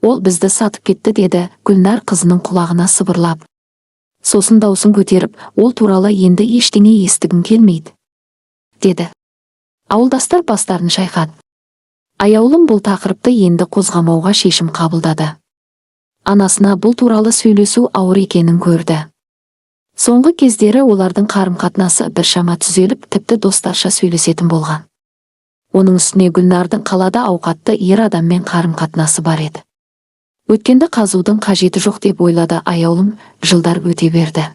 Ол бізді сатып кетті», – деді Гүлнар қызының құлағына сыбырлап. Сосын даусын көтеріп: «Ол туралы енді ештеңе естігім келмейді», – деді. Ауылдастар бастарын шайқады. Аяулым бұл тақырыпты енді қозғамауға шешім қабылдады. Анасына бұл туралы сөйлесу ауыр екенін көрді. Соңғы кездері олардың қарым-қатынасы біршама түзеліп, тіпті достарша сөйлесетін болған. Оның үстіне Гүлнардың қалада ауқатты ер адаммен қарым-қатынасы бар еді. Өткенді қазудың қажеті жоқ деп ойлады Аяулым. Жылдар өте берді.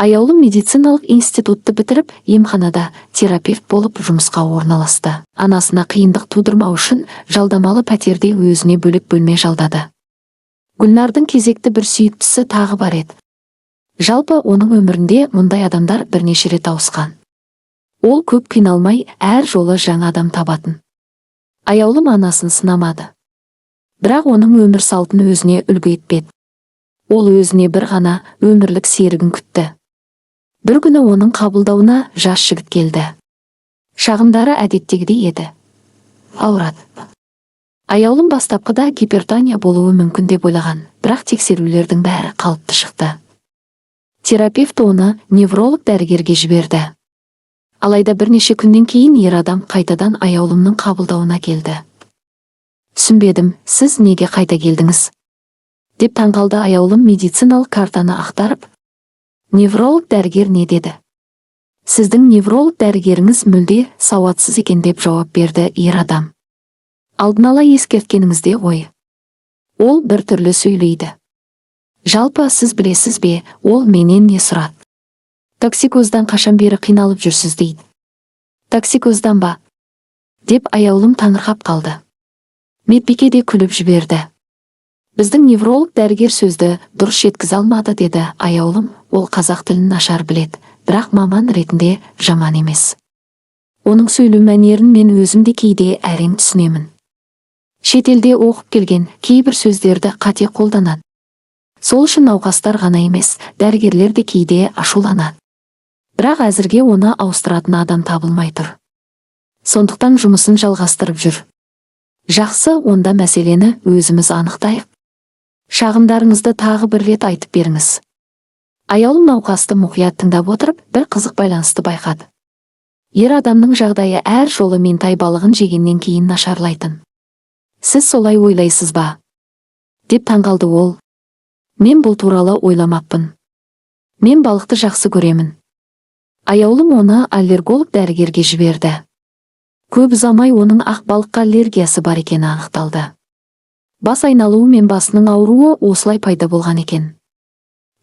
Аяулым медициналық институтты бітіріп, емханада терапевт болып жұмысқа орналасты. Анасына қиындық тудырмау үшін жалдамалы пәтерде өзіне бөлек бөлме жалдады. Гүлнардың кезекті бір сүйіктісі тағы бар еді. Жалпы, оның өмірінде мұндай адамдар бірнеше рет ауысқан. Ол көп қиналмай, әр жолы жаңа адам табатын. Аяулым анасын сынамады. Бірақ оның өмір салтын өзіне үлгі етпеді. Ол өзіне бір ғана өмірлік серігін күтті. Бір күні оның қабылдауына жас жігіт келді. Шағымдары әдеттегідей еді. Ауырады. Аяулым бастапқыда гипертония болуы мүмкін деп ойлаған, бірақ тексерулердің бәрі қалыпты шықты. Терапевт оны невролог дәрігерге жіберді. Алайда бірнеше күннен кейін ер адам қайтадан Аяулымның қабылдауына келді. «Түсінбедім, сіз неге қайта келдіңіз?» – деп таңғалды Аяулым медициналық картаны ақтарып. «Невролог дәрігер не деді?» «Сіздің невролог дәрігеріңіз мүлде сауатсыз екен», – деп жауап берді ер адам. «Алдын ала ескерткеніңізде ғой. Ол бір түрлі сөйлейді. Жалпы, сіз білесіз бе, ол менен не сұрады?» Токсикоздан қашан бері қиналып жүрсіз?» – дейді. «Токсикоздан ба?» – деп Аяулым таңырқап қалды. Медбике де күліп жіберді. «Біздің невролог дәрігер сөзді дұрыс жеткізе алмады», – деді Аяулым. «Ол қазақ тілін нашар біледі, бірақ маман ретінде жаман емес. Оның сөйлеу мәнерін мен өзім де кейде әрең түсінемін. Шетелде оқып келген, кейбір сөздерді қате қолданады. Сол үшін науқастар ғана емес, дәрігерлер де кейде ашуланады. Бірақ әзірге оны ауыстыратын адам табылмай тұр. Сондықтан жұмысын жалғастырып жүр». «Жақсы, онда мәселені өзіміз анықтайық. Шағымдарыңызды тағы бір рет айтып беріңіз». Аяулым науқасты мұқият тыңдап отырып, бір қызық байланысты байқады. Ер адамның жағдайы әр жолы минтай балығын жегеннен кейін нашарлайтын. «Сіз солай ойлайсыз ба?» – деп таңғалды ол. «Мен бұл туралы ойламаппын. Мен балықты жақсы көремін». Аяулым оны аллерголог дәрігерге жіберді. Көп ұзамай оның ақ балыққа аллергиясы бар екені анықталды. Бас айналуы мен басының ауруы осылай пайда болған екен.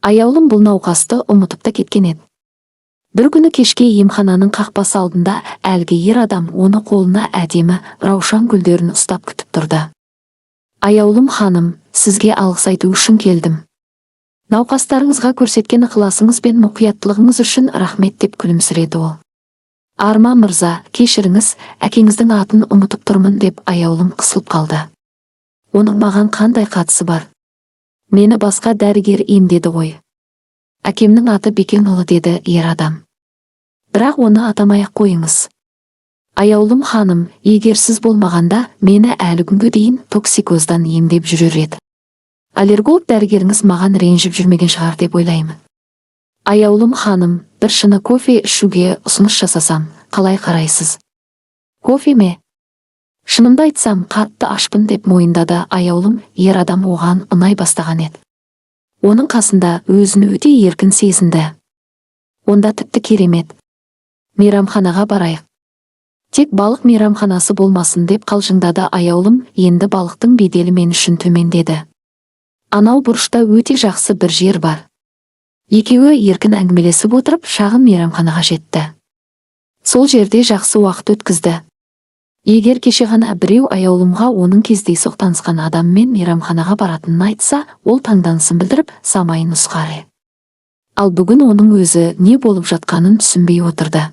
Аяулым бұл науқасты ұмытып та кеткен еді. Бір күні кешке емхананың қақпасы алдында әлгі ер адам оны қолына әдемі раушан гүлдерін ұстап күтіп тұрды. «Аяулым ханым, сізге алғыс айту үшін келдім. Науқастарыңызға көрсеткен ықыласыңыз бен мұқияттылығыңыз үшін рахмет», – деп күлімсіреді ол. «Арман мырза, кешіріңіз, әкеңіздің атын ұмытып тұрмын», – деп Аяулым қысылып қалды. «Оның маған қандай қатысы бар? Мені басқа дәрігер емдеді ғой». «Әкемнің аты Бекенұлы», – деді ер адам. «Бірақ оны атамай ақ қойыңыз. Аяулым ханым, егер сіз болмағанда, мені әлі күнге дейін токсикоздан емдеп жүрер еді. Аллерголог дәрігеріңіз маған ренжіп жүрмеген шығар деп ойлаймын. Аяулым ханым, бір шыны кофе ішуге ұсыныс жасасам, қалай қарайсыз?» «Кофе ме? Шынымды айтсам, қатты ашпын», – деп мойындады Аяулым. Ер адам оған ұнай бастаған еді. Оның қасында өзін өте еркін сезінді. «Онда тіпті керемет. Мейрамханаға барайық. Тек балық мейрамханасы болмасын», – деп қалжыңдады Аяулым. Енді балықтың беделі мен үшін төмендеді. «Анау бұрышта өте жақсы бір жер бар». Екеуі еркін әңгімелесіп отырып, шағын мейрамханаға жетті. Сол жерде жақсы уақыт өткізді. Егер кеше ғана біреу Аяулымға оның кездейсоқ танысқан адаммен мейрамханаға баратынын айтса, ол таңданысын білдіріп, самайын нұсқар еді. Ал бүгін оның өзі не болып жатқанын түсінбей отырды.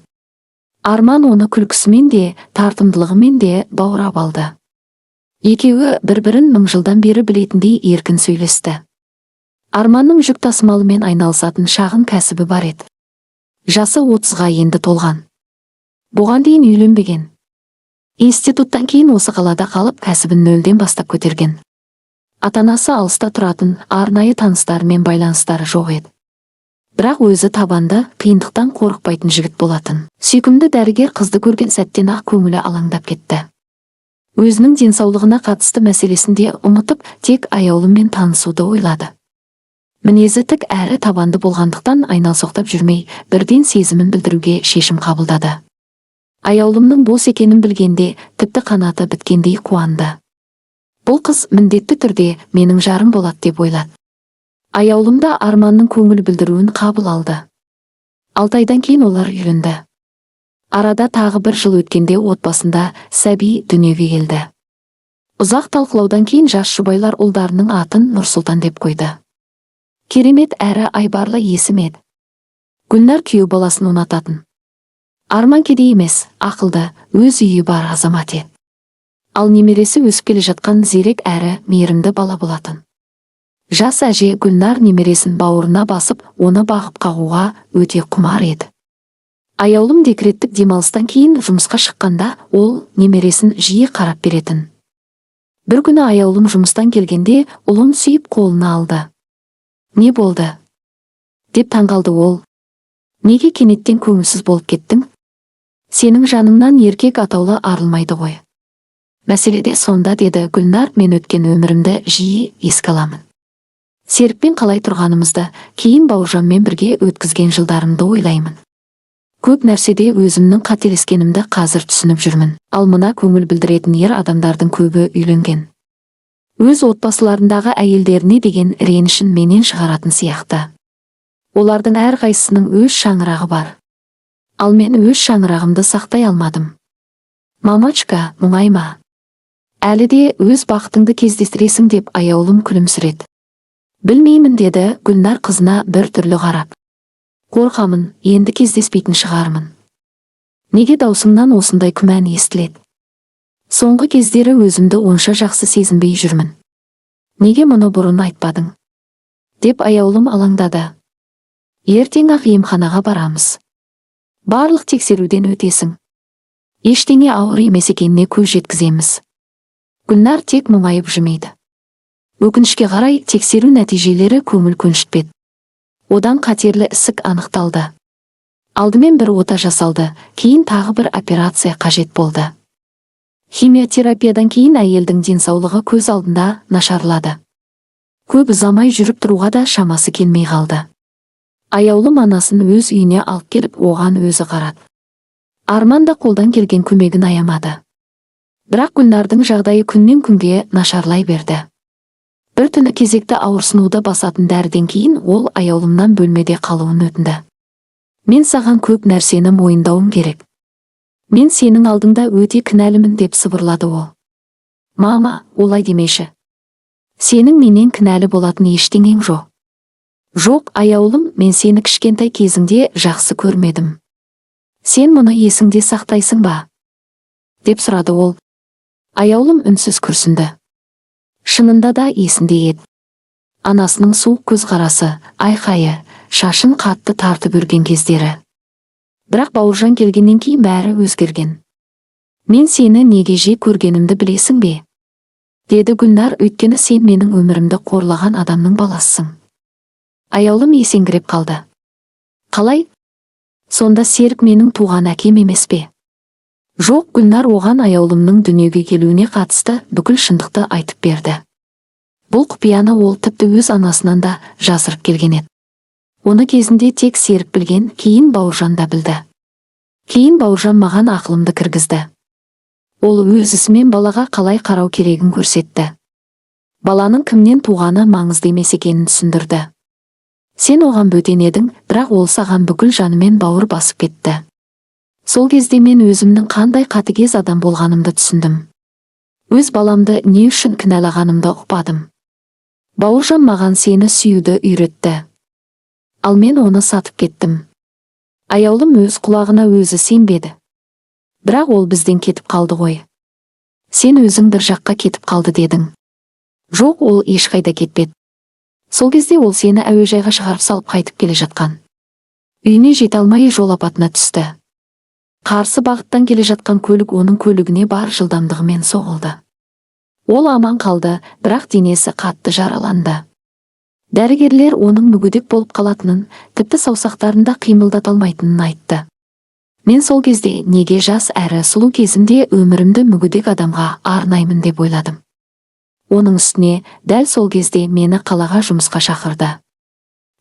Арман оны күлкісімен де, тартымдылығымен де баурап алды. Екеуі бір-бірін мың жылдан бері білетіндей еркін сөйлесті. Арманның жүк тасымалымен айналысатын шағын кәсібі бар еді. Жасы 30-ға енді толған. Бұған дейін үйленбеген. Институттан кейін осы қалада қалып, кәсібін нөлден бастап көтерген. Ата-анасы алыста тұратын, арнайы таныстарымен байланыстары жоқ еді. Бірақ өзі табанды, қиындықтан қорықпайтын жігіт болатын. Сүйкімді дәрігер қызды көрген сәттен ақ көңілі алаңдап кетті. Өзінің денсаулығына қатысты мәселесін де ұмытып, тек Аяулыммен танысуды ойлады. Мінезі тік әрі табанды болғандықтан, айналсоқтап жүрмей, бірден сезімін білдіруге шешім қабылдады. Аяулымның бос екенін білгенде, тіпті қанаты біткендей қуанды. Бұл қыз міндетті түрде менің жарым болады деп ойлады. Аяулым да Арманның көңіл білдіруін қабыл алды. 6 айдан кейін олар үйленді. Арада тағы бір жыл өткенде отбасында сәби дүниеге келді. Ұзақ талқылаудан кейін жас жұбайлар ұлдарының атын Нұрсұлтан деп қойды. Керемет әрі айбарлы есім еді. Гүлнар күйеу баласын ұнататын. Арман кедей емес, ақылды, өз үйі бар азамат еді. Ал немересі өсіп келе жатқан зерек әрі мейірімді бала болатын. Жас әже Гүлнар немересін бауырына басып, оны бағып қағуға өте құмар еді. Аяулым декреттік демалыстан кейін жұмысқа шыққанда, ол немересін жиі қарап беретін. Бір күні Аяулым жұмыстан келгенде, ұлын сүйіп қолына алды. «Не болды?» – деп таңғалды ол. «Неге кенеттен көңілсіз болып кеттің? Сенің жаныңнан еркек атаулы арылмайды ғой». «Мәселе де сонда, – деді Гүлнар, – мен өткен өмірімді жиі еске аламын. Серікпен қалай тұрғанымызды, кейін Бауыржанмен бірге өткізген жылдарымды ойлаймын. Көп нәрседе өзімнің қателескенімді қазір түсініп жүрмін. Ал мына көңіл білдіретін ер адамдардың көбі үйленген. Өз отбасыларындағы әйелдеріне деген ренішін менен шығаратын сияқты. Олардың әрқайсысының өз шаңырағы бар. Ал мен өз шаңырағымды сақтай алмадым. Мамочка, мұңайма. Әлі де өз бақытыңды кездестіресің, деп Аяулым күлімсіреді. Білмеймін, деді Гүлнар қызына бір түрлі қарап. Қорқамын, енді кездеспейтін шығармын. Неге даусыңнан осындай күмән естіледі? Соңғы кездері өзімді онша жақсы сезінбей жүрмін. Неге мұны бұрын айтпадың? Деп Аяулым алаңдады. Ертең ақ емханаға барамыз. Барлық тексеруден өтесің. Ештеңе ауыр емес екеніне көз жеткіземіз. Гүлнар тек мұңайып жымиды. Өкінішке қарай, тексеру нәтижелері көңіл көншітпеді. Одан қатерлі ісік анықталды. Алдымен бір ота жасалды, кейін тағы бір операция қажет болды. Химиотерапиядан кейін әйелдің денсаулығы көз алдында нашарлады. Көп ұзамай жүріп тұруға да шамасы келмей қалды. Аяулым анасын өз үйіне алып келіп, оған өзі қарады. Арман да қолдан келген көмегін аямады. Бірақ Гүлнардың жағдайы күннен күнге нашарлай берді. Бір түні кезекті ауырсынуды басатын дәріден кейін ол Аяулымнан бөлмеде қалуын өтінді. Мен саған көп нәрсені мойындауым керек. Мен сенің алдыңда өте кінәлімін, деп сыбырлады ол. Мама, олай демеші. Сенің менен кінәлі болатын ештеңең жоқ. Жоқ, Аяулым, мен сені кішкентай кезіңде жақсы көрмедім. Сен мұны есіңде сақтайсың ба? Деп сұрады ол. Аяулым үнсіз күрсінді. Шынында да есінде еді. Анасының суық көзқарасы, айқайы, шашын қатты тартып үрген кездері. Бірақ Бауыржан келгеннен кейін бәрі өзгерген. Мен сені неге жек көргенімді білесің бе? Деді Гүлнар, өйткені сен менің өмірімді қорлаған адамның баласысың. Аяулым есеңгіреп қалды. Қалай? Сонда Серік менің туған әкем емес пе? Жоқ, Гүлнар оған Аяулымның дүниеге келуіне қатысты бүкіл шындықты айтып берді. Бұл құпияны ол тіпті өз анасынан да жасырып келген еді. Оны кезінде тек Серік білген, кейін Бауыржан да білді. Кейін Бауыржан маған ақылымды кіргізді. Ол өз ісімен балаға қалай қарау керегін көрсетті. Баланың кімнен туғаны маңызды емес екенін түсіндірді. Сен оған бөтен едің, бірақ ол саған бүкіл жанымен бауыр басып кетті. Сол кезде мен өзімнің қандай қатыгез адам болғанымды түсіндім. Өз баламды не үшін кінәлағанымды ұқпадым. Бауыржан маған сені сүюді үйретті. Ал мен оны сатып кеттім. Аяулым өз құлағына өзі сенбеді. Бірақ ол бізден кетіп қалды ғой. Сен өзің бір жаққа кетіп қалды дедің. Жоқ, ол ешқайда кетпеді. Сол кезде ол сені әуежайға шығарып салып қайтып келе жатқан. Үйіне жете алмай жол апатына түсті. Қарсы бағыттан келе жатқан көлік оның көлігіне бар жылдамдығымен соғылды. Ол аман қалды, бірақ денесі қатты жараланды. Дәрігерлер оның мүгедек болып қалатынын, тіпті саусақтарын да қимылдата алмайтынын айтты. Мен сол кезде неге жас әрі сұлу кезімде өмірімді мүгедек адамға арнаймын деп ойладым. Оның үстіне дәл сол кезде мені қалаға жұмысқа шақырды.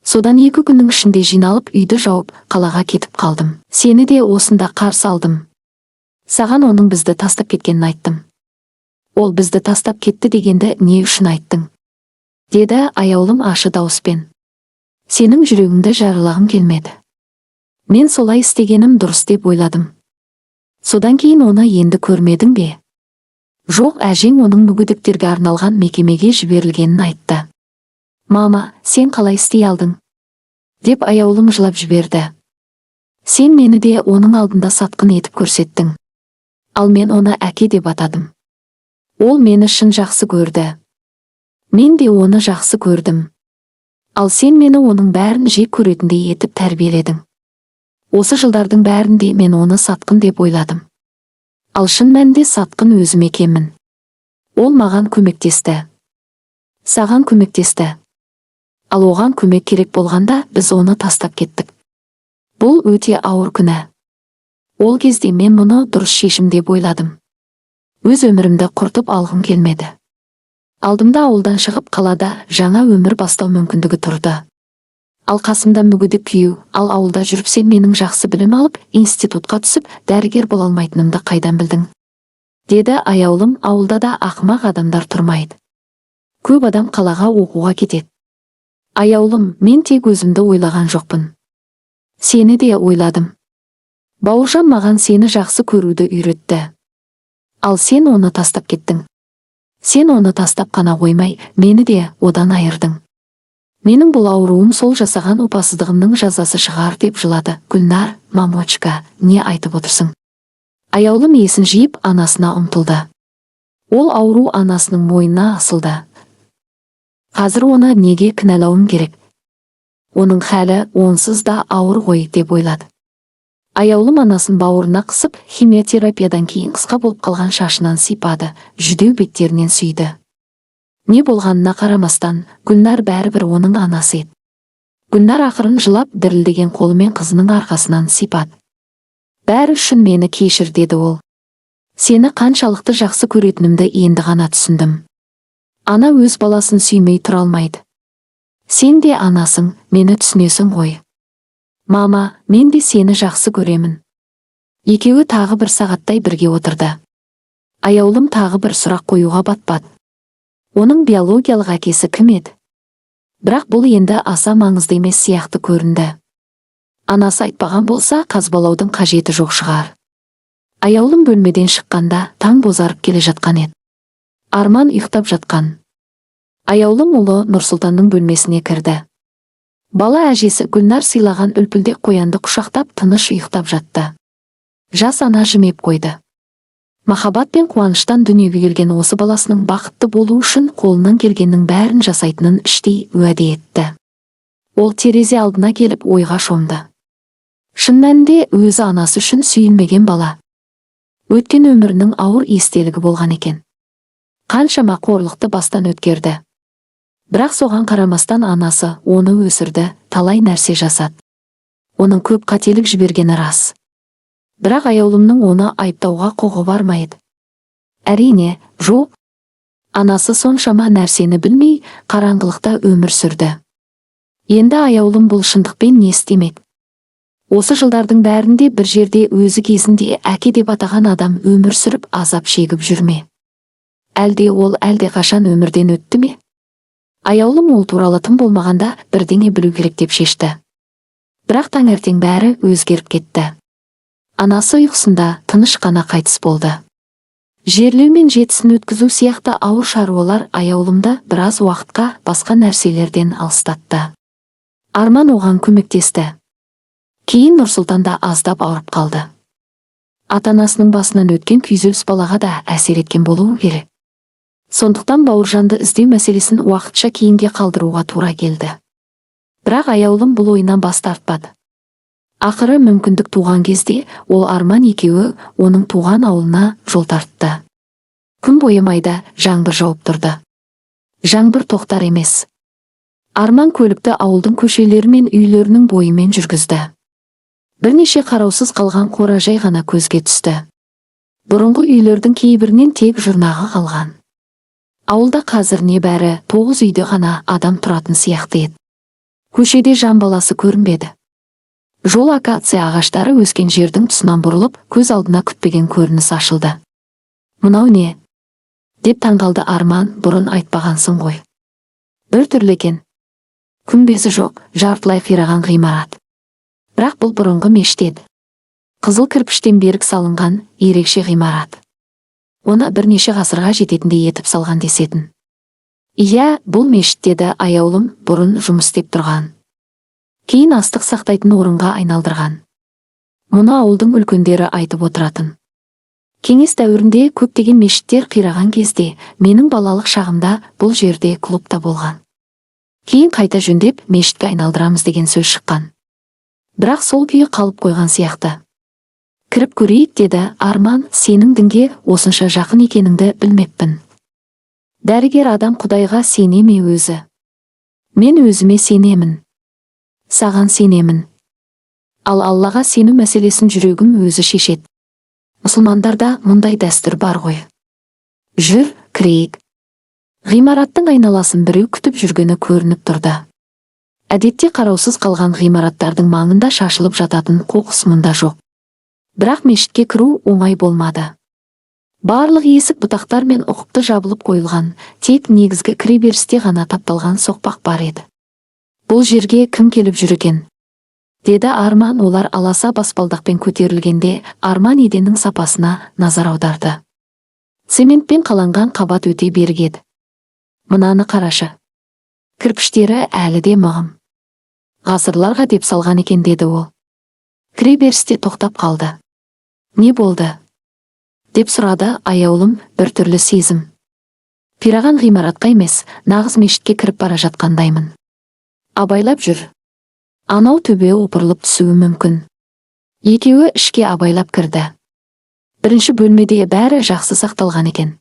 Содан 2 күннің ішінде жиналып, үйді жауып, қалаға кетіп қалдым. Сені де осында қарсы алдым. Саған оның бізді тастап кеткенін айттым. Ол бізді тастап кетті дегенді не үшін айттың? Деді Аяулым ашы дауыспен. Сенің жүрегіңді жаралағым келмеді. Мен солай істегенім дұрыс деп ойладым. Содан кейін оны енді көрмедің бе? Жоқ, әжең оның мүгедектерге арналған мекемеге жіберілгенін айтты. Мама, сен қалай істей алдың? Деп Аяулым жылап жіберді. Сен мені де оның алдында сатқын етіп көрсеттің. Ал мен оны әке деп атадым. Ол мені шын жақсы көрді. Мен де оны жақсы көрдім. Ал сен мені оның бәрін жек көретіндей етіп тәрбиеледің. Осы жылдардың бәрінде мен оны сатқын деп ойладым. Ал шын мәнінде сатқын өзім екенмін. Ол маған көмектесті. Саған көмектесті. Ал оған көмек керек болғанда біз оны тастап кеттік. Бұл өте ауыр күнә. Ол кезде мен мұны дұрыс шешім деп ойладым. Өз өмірімді құртып алғым келмеді. Алдымда ауылдан шығып қалада жаңа өмір бастау мүмкіндігі тұрды. Ал қасымда мүгедек күйеу, ал ауылда жүріп сен менің жақсы білім алып, институтқа түсіп, дәрігер бола алмайтынымды қайдан білдің? Деді Аяулым, ауылда да ақымақ адамдар тұрмайды. Көп адам қалаға оқуға кетеді. Аяулым, мен тек өзімді ойлаған жоқпын. Сені де ойладым. Бауыржан маған сені жақсы көруді үйретті. Ал сен оны тастап кеттің. Сен оны тастап қана қоймай, мені де одан айырдың. Менің бұл ауруым сол жасаған опасыздығымның жазасы шығар, деп жылады. Гүлнар, мамочка, не айтып отырсың? Аяулым есін жиып, анасына ұмтылды. Ол ауру анасының мойнына асылды. Қазір оны неге кінәлауым керек? Оның халі онсыз да ауыр ғой, деп ойлады. Аяулым анасын бауырына қысып, химиотерапиядан кейін қысқа болып қалған шашынан сипады, жүдеу беттерінен сүйді. Не болғанына қарамастан, Гүлнар бәрібір оның анасы еді. Гүлнар ақырын жылап, дірілдеген қолымен қызының арқасынан сипады. Бәрі үшін мені кешір, деді ол. Сені қаншалықты жақсы көретінімді енді ғана түсіндім. Ана өз баласын сүймей тұра алмайды. Сен де анасың, мені түсінесің ғой. Мама, мен де сені жақсы көремін. Екеуі тағы бір сағаттай бірге отырды. Аяулым тағы бір сұрақ қоюға батпады. Оның биологиялық әкесі кім еді? Бірақ бұл енді аса маңызды емес сияқты көрінді. Анасы айтпаған болса, қазбалаудың қажеті жоқ шығар. Аяулым бөлмеден шыққанда таң бозарып келе жатқан еді. Арман ұйықтап жатқан. Аяулым ұлы Нұрсұлтанның бөлмесіне кірді. Бала әжесі Гүлнар сыйлаған үлпілдек қоянды құшақтап, тыныш ұйықтап жатты. Жас ана жымиып қойды. Махаббат пен қуаныштан дүниеге келген осы баласының бақытты болуы үшін қолынан келгеннің бәрін жасайтынын іштей уәде етті. Ол терезе алдына келіп, ойға шомды. Шын мәнінде өзі анасы үшін сүйілмеген бала. Өткен өмірінің ауыр естелігі болған екен. Қаншама қорлықты бастан өткерді. Бірақ соған қарамастан анасы оны өсірді, талай нәрсе жасады. Оның көп қателік жібергені рас. Бірақ Аяулымның оны айыптауға құқы бар ма еді? Әрине, жоқ. Анасы соншама нәрсені білмей, қараңғылықта өмір сүрді. Енді Аяулым бұл шындықпен не істемек? Осы жылдардың бәрінде бір жерде өзі кезінде әке деп атаған адам өмір сүріп, азап шегіп жүр ме? Әлде ол әлде қашан өмірден өтті ме? Аяулым ол туралы тым болмағанда бірдеңе білу керек деп шешті. Бірақ таңертең бәрі өзгеріп кетті. Анасы ұйқысында тыныш қана қайтыс болды. Жерлеу мен жетісін өткізу сияқты ауыр шаруалар Аяулымды біраз уақытқа басқа нәрселерден алыстатты. Арман оған көмектесті. Кейін Нұрсұлтан да аздап ауырып қалды. Ата-анасының басынан өткен күйзеліс балаға да әсер еткен болуы керек. Сондықтан Бауыржанды іздеу мәселесін уақытша кейінге қалдыруға тура келді. Бірақ Аяулым бұл ойынан бас тартпады. Ақыры мүмкіндік туған кезде ол Арман екеуі оның туған ауылына жол тартты. Күн бойы майда жаңбыр жауып тұрды. Жаңбыр тоқтар емес. Арман көлікті ауылдың көшелері мен үйлерінің бойымен жүргізді. Бірнеше қараусыз қалған қора жай ғана көзге түсті. Бұрынғы үйлердің кейбірінен тек жұрнағы қалған. Ауылда қазір небәрі 9 үйде ғана адам тұратын сияқты еді. Көшеде жан баласы көрінбеді. Жол акация ағаштары өскен жердің тұсынан бұрылып, көз алдына күтпеген көрініс ашылды. Мынау не? Деп таңғалды Арман, бұрын айтпағансың ғой. Бір түрлі екен. Күмбезі жоқ, жартылай қираған ғимарат. Бірақ бұл бұрынғы мешіт еді. Қызыл кірпіштен берік салынған ерекше ғимарат. Оны бірнеше ғасырға жететіндей етіп салған десетін. Иә, бұл мешіт, деді Аяулым, бұрын жұмыс істеп тұрған. Кейін астық сақтайтын орынға айналдырған. Мұны ауылдың үлкендері айтып отыратын. Кеңес дәуірінде көптеген мешіттер қираған кезде, менің балалық шағымда бұл жерде клуб та болған. Кейін қайта жөндеп, мешітке айналдырамыз деген сөз шыққан. Бірақ сол күйі қалып қойған сияқты. Кіріп көрейік, деді Арман, сенің дінге осынша жақын екеніңді білмеппін. Дәрігер адам Құдайға сене ме өзі? Мен өзіме сенемін. Саған сенемін. Ал Аллаға сену мәселесін жүрегім өзі шешеді. Мұсылмандарда мұндай дәстүр бар ғой. Жүр, кірейік. Ғимараттың айналасын біреу күтіп жүргені көрініп тұрды. Әдетте қараусыз қалған ғимараттардың маңында шашылып жататын қоқыс мұнда жоқ. Бірақ мешітке кіру оңай болмады. Барлық есік бұтақтар мен ұқыпты жабылып қойылған, тек негізгі кіреберісте ғана тапталған соқпақ бар еді. Бұл жерге кім келіп жүр екен? Деді Арман олар аласа баспалдақпен көтерілгенде. Арман еденнің сапасына назар аударды. Цементпен қаланған қабат өте берік еді. Мынаны қарашы. Кірпіштері әлі де мығым. Ғасырларға деп салған екен, деді ол. Кіреберісте тоқтап қалды. Не болды? Деп сұрады Аяулым бір түрлі сезім. Қираған ғимаратқа емес, нағыз мешітке кіріп бара жатқандаймын. Абайлап жүр. Анау төбе опырылып түсуі мүмкін. Екеуі ішке абайлап кірді. Бірінші бөлмеде бәрі жақсы сақталған екен.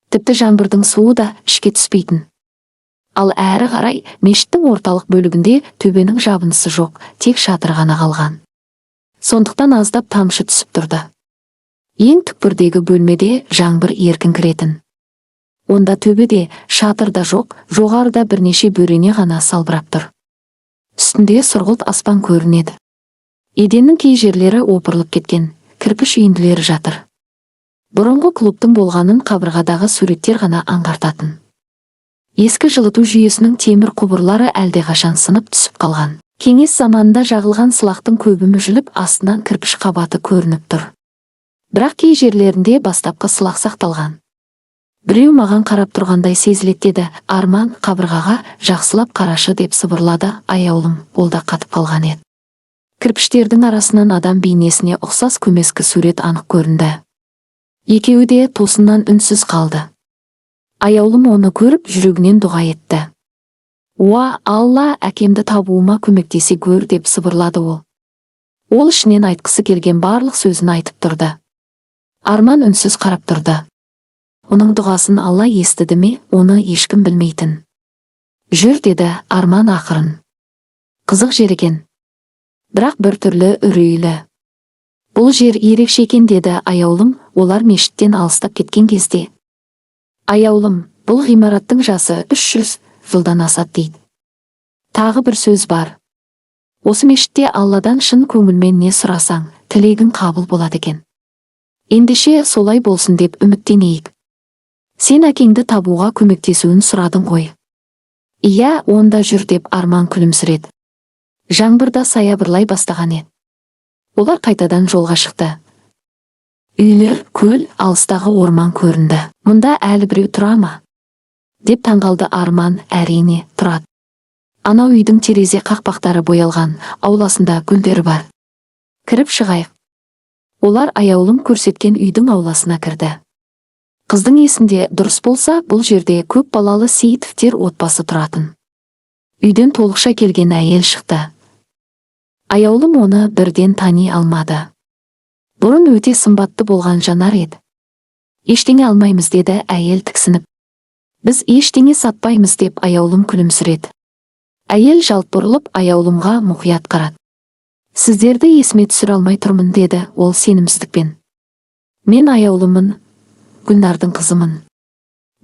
Тіпті жаңбырдың суы да ішке түспейтін. Ал әрі қарай мешіттің орталық бөлігінде төбенің жабындысы жоқ, тек шатыр ғана қалған. Сондықтан аздап тамшы түсіп тұрды. Ең түкпірдегі бөлмеде жаңбыр еркін кіретін. Онда төбеде шатыр да жоқ, жоғарыда бірнеше бөрене ғана салбырап тұр. Үстінде сұрғылт аспан көрінеді. Еденнің кей жерлері опырылып кеткен, кірпіш үйінділері жатыр. Бұрынғы клубтың болғанын қабырғадағы суреттер ғана аңғартатын. Ескі жылыту жүйесінің темір құбырлары әлдеқашан сынып түсіп қалған. Кеңес заманында жағылған сылақтың көбі мүжіліп, астынан кірпіш қабаты көрініп тұр. Бірақ кей жерлерінде бастапқы сылақ сақталған. Біреу маған қарап тұрғандай сезіледі, деді Арман. Қабырғаға жақсылап қарашы, деп сыбырлады Аяулым. Ол да қатып қалған еді. Кірпіштердің арасынан адам бейнесіне ұқсас көмескі сурет анық көрінді. Екеуі де тосыннан үнсіз қалды. Аяулым оны көріп, жүрегінен дұға етті. Уа, Алла, әкемді табуыма көмектесе гөр, деп сыбырлады ол. Ол ішінен айтқысы келген барлық сөзін айтып тұрды. Арман үнсіз қарап тұрды. Оның дұғасын Алла естіді ме, оны ешкім білмейтін. Жүр, деді Арман ақырын. Қызық жер екен. Бірақ бір түрлі үрейлі. Бұл жер ерекше екен, деді Аяулым олар мешіттен алыстап кеткен кезде. Аяулым, бұл ғимараттың жасы 300 жылдан асады дейді. Тағы бір сөз бар. Осы мешітте Алладан шын көңілмен не сұрасаң, тілегің қабыл болады екен. Ендеше солай болсын деп үміттенейік. Сен әкеңді табуға көмектесуін сұрадың ғой. Иә, онда жүр, деп Арман күлімсіреді. Жаңбыр да саябырлай бастаған еді. Олар қайтадан жолға шықты. Үйлер, көл, алыстағы орман көрінді. Мұнда әлі біреу тұра ма? Деп таңғалды Арман. Әрине, тұрады. Анау үйдің терезе қақпақтары боялған, ауласында гүлдер бар. Кіріп шығайық. Олар Аяулым көрсеткен үйдің ауласына кірді. Қыздың есінде дұрыс болса, бұл жерде көп балалы Сейітовтер отбасы тұратын. Үйден толықша келген әйел шықты. Аяулым оны бірден тани алмады. Бұрын өте сымбатты болған Жанар еді. Ештеңе алмаймыз, деді әйел тіксініп. Біз ештеңе сатпаймыз, деп Аяулым күлімсіреді. Әйел жалт бұрылып, Аяулымға мұқият қарады. Сіздерді есіме түсіре алмай тұрмын, деді ол сенімсіздікпен. Мен Аяулымын, Гүлнардың қызымын.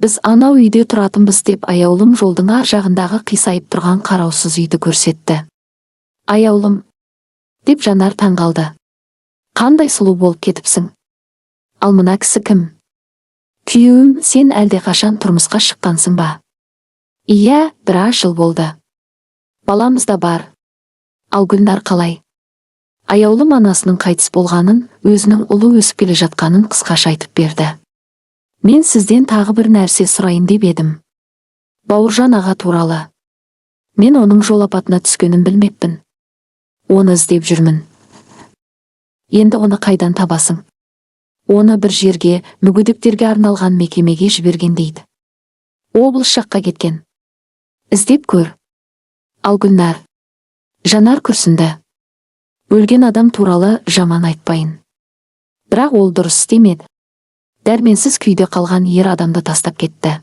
Біз анау үйде тұратынбыз, деп Аяулым жолдың ар жағындағы қисайып тұрған қараусыз үйді көрсетті. Аяулым, деп Жанар таңғалды. Қандай сұлу болып кетіпсің. Ал мына кісі кім? Күйеуім. Сен әлдеқашан тұрмысқа шыққансың ба? Иә, біраз жыл болды. Баламыз да бар. Ал Гүлнар қалай? Аяулым анасының қайтыс болғанын, өзінің ұлы өсіп келе жатқанын қысқаша айтып берді. Мен сізден тағы бір нәрсе сұрайын деп едім. Бауыржан аға туралы. Мен оның жол апатына түскенін білмеппін. Оны іздеп жүрмін. Енді оны қайдан табасың? Оны бір жерге, мүгедектерге арналған мекемеге жіберген дейді. Облыс жаққа кеткен. Іздеп көр. Ал Гүлнар? Жанар күрсінді. Өлген адам туралы жаман айтпайын. Бірақ ол дұрыс істемеді. Дәрменсіз күйде қалған ер адамды тастап кетті.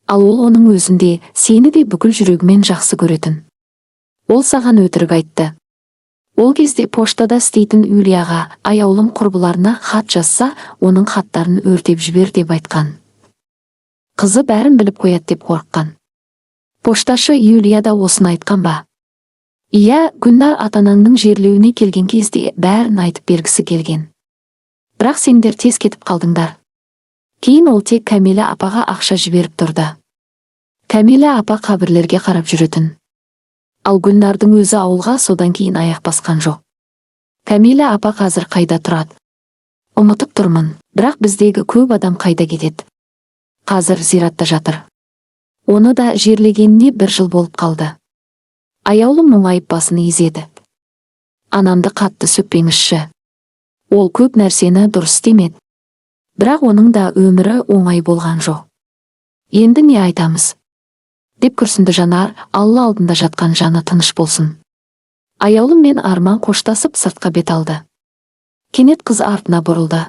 Ал ол оның өзін де, сені де бүкіл жүрегімен жақсы көретін. Ол саған өтірік айтты. Ол кезде поштада істейтін Юлияға Аяулым құрбыларына хат жазса, оның хаттарын өртеп жібер деп айтқан. Қызы бәрін біліп қояды деп қорыққан. Пошташы Юлия да осыны айтқан ба? Иә, Гүлнар ата-анаңның жерлеуіне келген кезде бәрін айтып бергісі келген. Бірақ сендер тез кетіп қалдыңдар. Кейін ол тек Кәмила апаға ақша жіберіп тұрды. Кәмила апа қабірлерге қарап жүретін. Ал Гүлнардың өзі ауылға содан кейін аяқ басқан жоқ. Кәмилә апа қазір қайда тұрады? Ұмытып тұрмын, бірақ біздегі көп адам қайда кетеді? Қазір зиратта жатыр. Оны да жерлегеніне бір жыл болып қалды. Аяулым мұңайып басын изеді. Анамды қатты сөкпеңізші. Ол көп нәрсені дұрыс істемеді. Бірақ оның да өмірі оңай болған жоқ. Енді не айтамыз? Деп күрсінді Жанар, Алла алдында жатқан жаны тыныш болсын. Аяулым мен Арман қоштасып сыртқа бет алды. Кенет қыз артына бұрылды.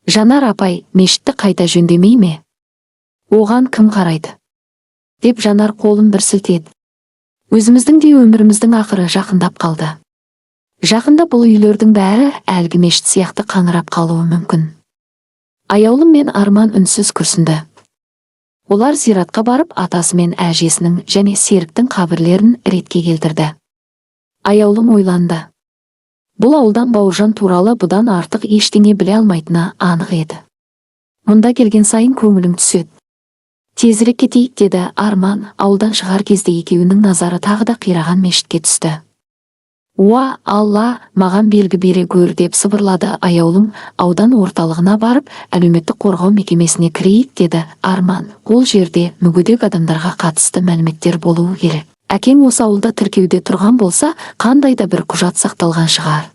Жанар апай, мешітті қайта жөндемей ме? Оған кім қарайды? Деп Жанар қолын бір сілтеді. Өзіміздің де өміріміздің ақыры жақындап қалды. Жақында бұл үйлердің бәрі әлгі мешіт сияқты қаңырап қалуы мүмкін. Аяулым мен Арман үнсіз күрсінді. Олар зиратқа барып, атасы мен әжесінің және Серіктің қабірлерін ретке келтірді. Аяулым ойланды. Бұл ауылдан Бауыржан туралы бұдан артық ештеңе біле алмайтыны анық еді. Мұнда келген сайын көңілің түседі. Тезірек кетейік, деді Арман. Ауылдан шығар кезде екеуінің назары тағы да қираған мешітке түсті. Уа, Алла, маған белгі бере гөр, деп сыбырлады Аяулым. Аудан орталығына барып, әлеуметтік қорғау мекемесіне кірейік, деді Арман. Ол жерде мүгедек адамдарға қатысты мәліметтер болуы керек. Әкең осы ауылда тіркеуде тұрған болса, қандай да бір құжат сақталған шығар.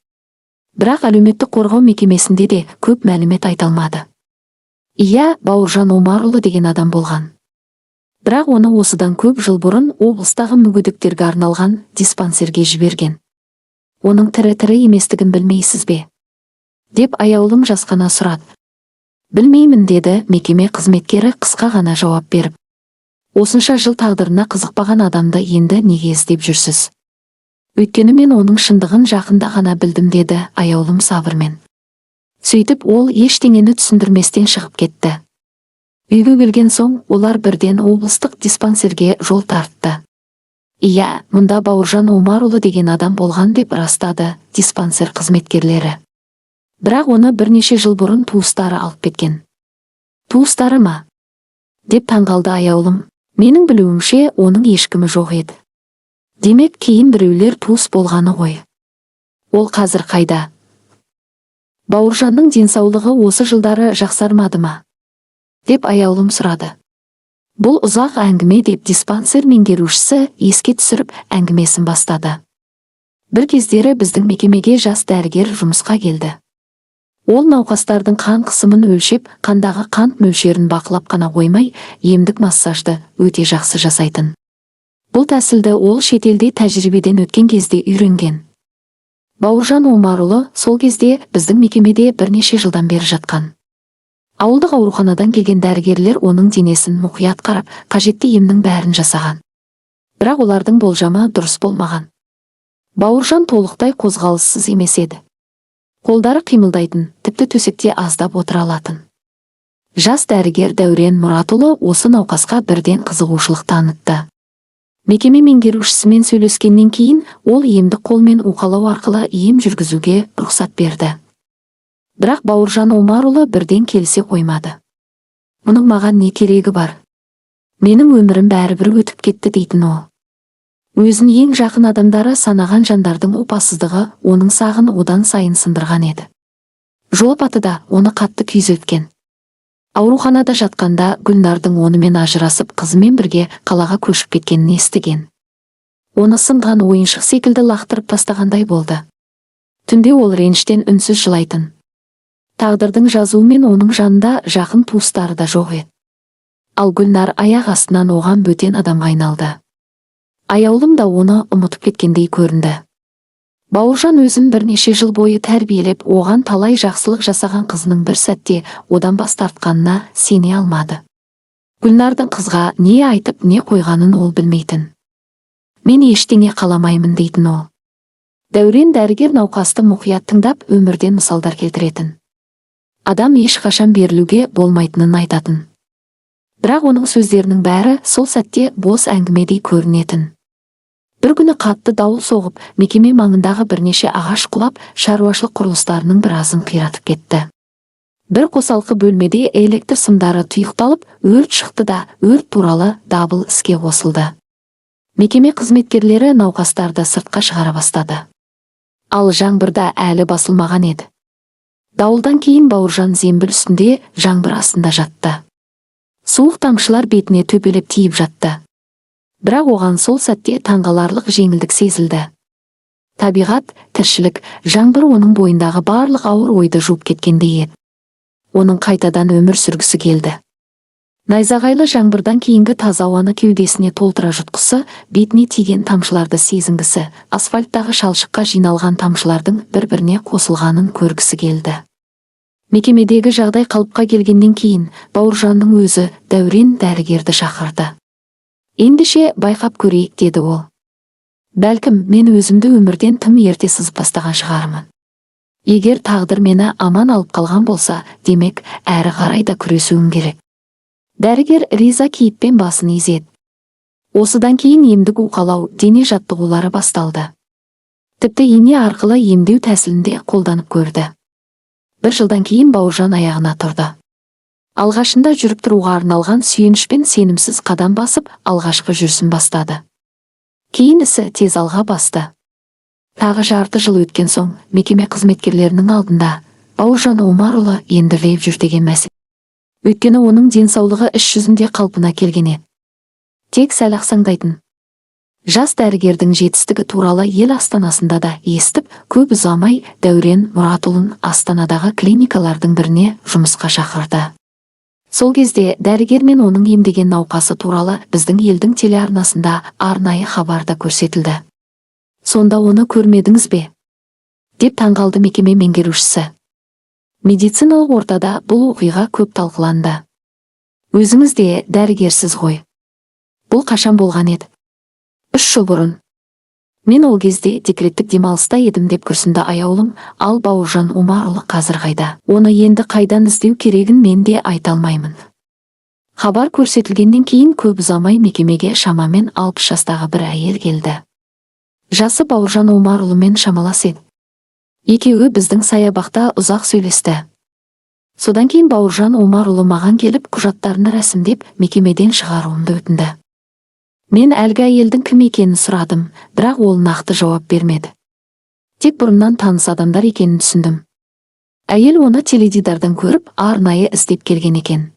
Бірақ әлеуметтік қорғау мекемесінде де көп мәлімет айта алмады. Иә, Бауыржан Омарұлы деген адам болған. Бірақ оны осыдан көп жыл бұрын облыстағы мүгедектерге арналған диспансерге жіберген. Оның тірі-тірі еместігін білмейсіз бе? Деп Аяулым жасқана сұрады. Білмеймін, деді мекеме қызметкері қысқа ғана жауап беріп. Осынша жыл тағдырына қызықпаған адамды енді неге іздеп жүрсіз? Өйткені мен оның шындығын жақында ғана білдім, деді Аяулым сабырмен. Сөйтіп ол ештеңені түсіндірместен шығып кетті. Үйге келген соң олар бірден облыстық диспансерге жол тартты. Иә, мұнда Бауыржан Омарұлы деген адам болған деп растады диспансер қызметкерлері. Бірақ оны бірнеше жыл бұрын туыстары алып кеткен. Туыстары ма? Деп таңғалды Аяулым. Менің білуімше, оның ешкімі жоқ еді. Демек, кейін біреулер туыс болғаны ғой. Ол қазір қайда? Бауыржанның денсаулығы осы жылдары жақсармады ма? Деп Аяулым сұрады. Бұл ұзақ әңгіме, деп диспансер меңгерушісі еске түсіріп әңгімесін бастады. Бір кездері біздің мекемеге жас дәрігер жұмысқа келді. Ол науқастардың қан қысымын өлшеп, қандағы қант мөлшерін бақылап қана қоймай, емдік массажды өте жақсы жасайтын. Бұл тәсілді ол шетелде тәжірибеден өткен кезде үйренген. Бауыржан Омарұлы сол кезде біздің мекемеде бірнеше жылдан бері жатқан. Ауылдық ауруханадан келген дәрігерлер оның денесін мұқият қарап, қажетті емнің бәрін жасаған. Бірақ олардың болжамы дұрыс болмаған. Бауыржан толықтай қозғалыссыз емес еді. Қолдары қимылдайтын, тіпті төсекте аздап отыра алатын. Жас дәрігер Дәурен Мұратұлы осы науқасқа бірден қызығушылық танытты. Мекеме меңгерушісімен сөйлескеннен кейін ол емдік қолмен уқалау арқылы ем жүргізуге рұқсат берді. Бірақ Бауыржан Омарұлы бірден келісе қоймады. Мұның маған не керегі бар? Менің өмірім бәрібір өтіп кетті, дейтін ол. Өзін ең жақын адамдары санаған жандардың опасыздығы оның сағын одан сайын сындырған еді. Жол апаты да оны қатты күйзелткен. Ауруханада жатқанда Гүлнардың онымен ажырасып, қызымен бірге қалаға көшіп кеткенін естіген. Оны сынған ойыншық секілді лақтырып тастағандай болды. Түнде ол реніштен үнсіз жылайтын. Тағдырдың жазуымен оның жанында жақын туыстары да жоқ еді. Ал Гүлнар аяқ астынан оған бөтен адамға айналды. Аяулым да оны ұмытып кеткендей көрінді. Бауыржан өзін бірнеше жыл бойы тәрбиелеп, оған талай жақсылық жасаған қызының бір сәтте одан бас тартқанына сене алмады. Гүлнардың қызға не айтып, не қойғанын ол білмейтін. Мен ештеңе қаламаймын, дейтін ол. Дәурен дәрігер науқасты мұқият тыңдап, өмірден мысалдар келтіретін. Адам ешқашан берілуге болмайтынын айтатын. Бірақ оның сөздерінің бәрі сол сәтте бос әңгімедей көрінетін. Бір күні қатты дауыл соғып, мекеме маңындағы бірнеше ағаш құлап, шаруашылық құрылыстарының біразын қиратып кетті. Бір қосалқы бөлмеде электр сымдары тұйықталып, өрт шықты да, өрт туралы дабыл іске қосылды. Мекеме қызметкерлері науқастарды сыртқа шығара бастады. Ал жаңбыр да әлі басылмаған еді. Дауылдан кейін Бауыржан зембіл үстінде жаңбыр астында жатты. Суық тамшылар бетіне төпелеп тиіп жатты. Бірақ оған сол сәтте таңғаларлық жеңілдік сезілді. Табиғат, тіршілік, жаңбыр оның бойындағы барлық ауыр ойды жуып кеткендей еді. Оның қайтадан өмір сүргісі келді. Найзағайлы жаңбырдан кейінгі таза ауаны кеудесіне толтыра жұтқысы, бетіне тиген тамшыларды сезінгісі, асфальттағы шалшыққа жиналған тамшылардың бір-біріне қосылғанын көргісі келді. Мекемедегі жағдай қалыпқа келгеннен кейін Бауыржанның өзі Дәурен дәрігерді шақырды. «Ендеше байқап көрейік», – деді ол. «Бәлкім, мен өзімді өмірден тым ерте сызып тастаған шығармын. Егер тағдыр мені аман алып қалған болса, демек, әрі қарай да күресуім керек». Дәрігер риза кейіппен басын изеді. Осыдан кейін емдік уқалау, дене жаттығулары басталды. Тіпті ине арқылы емдеу тәсілін де қолданып көрді. Бір жылдан кейін Бауыржан аяғына тұрды. Алғашында жүріп тұруға арналған сүйенішпен сенімсіз қадам басып, алғашқы жүрісін бастады. Кейін ісі тез алға басты. Тағы жарты жыл өткен соң мекеме қызметкерлерінің алдында Бауыржан Омарұлы енді жүр деген мәселе. Өйткені оның денсаулығы іс жүзінде қалпына келген еді. Тек сәл ақсаңдайтын. Жас дәрігердің жетістігі туралы ел астанасында да естіп, көп ұзамай Дәурен Мұратұлын Астанадағы клиникалардың біріне жұмысқа шақырды. Сол кезде дәрігер мен оның емдеген науқасы туралы біздің елдің телеарнасында арнайы хабарда көрсетілді. «Сонда оны көрмедіңіз бе?» – деп таңғалды мекеме меңгерушісі. Медициналық ортада бұл оқиға көп талқыланды. Өзіңіз де дәрігерсіз ғой. Бұл қашан болған еді? 3 жыл бұрын. Мен ол кезде декреттік демалыста едім, деп күрсінді Аяулым. Ал Бауыржан Омарұлы қазір қайда? Оны енді қайдан іздеу керегін мен де айта алмаймын. Хабар көрсетілгеннен кейін көп ұзамай мекемеге шамамен 60 жастағы бір әйел келді. Жасы Бауыржан Омарұлымен шамалас еді. Екеуі біздің саябақта ұзақ сөйлесті. Содан кейін Бауыржан Омарұлы маған келіп, құжаттарын рәсімдеп, мекемеден шығаруымды өтінді. Мен әлгі әйелдің кім екенін сұрадым, бірақ ол нақты жауап бермеді. Тек бұрыннан таныс адамдар екенін түсіндім. Әйел оны теледидардан көріп, арнайы іздеп келген екен.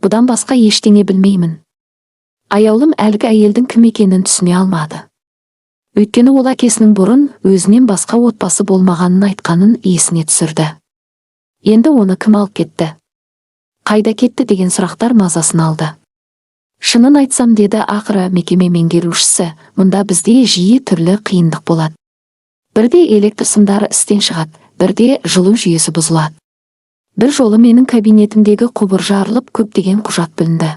Бұдан басқа ештеңе білмеймін. Аяулым әлгі әйелдің кім екенін түсіне алмады. Өйткені ол әкесінің бұрын өзінен басқа отбасы болмағанын айтқанын есіне түсірді. Енді оны кім алып кетті? Қайда кетті деген сұрақтар мазасын алды. «Шынын айтсам, – деді ақыры мекеме меңгерушісі, – мұнда бізде жиі түрлі қиындық болады. Бірде электр сымдары істен шығады, бірде жылу жүйесі бұзылады. Бір жолы менің кабинетімдегі құбыр жарылып, көптеген құжат бүлінді.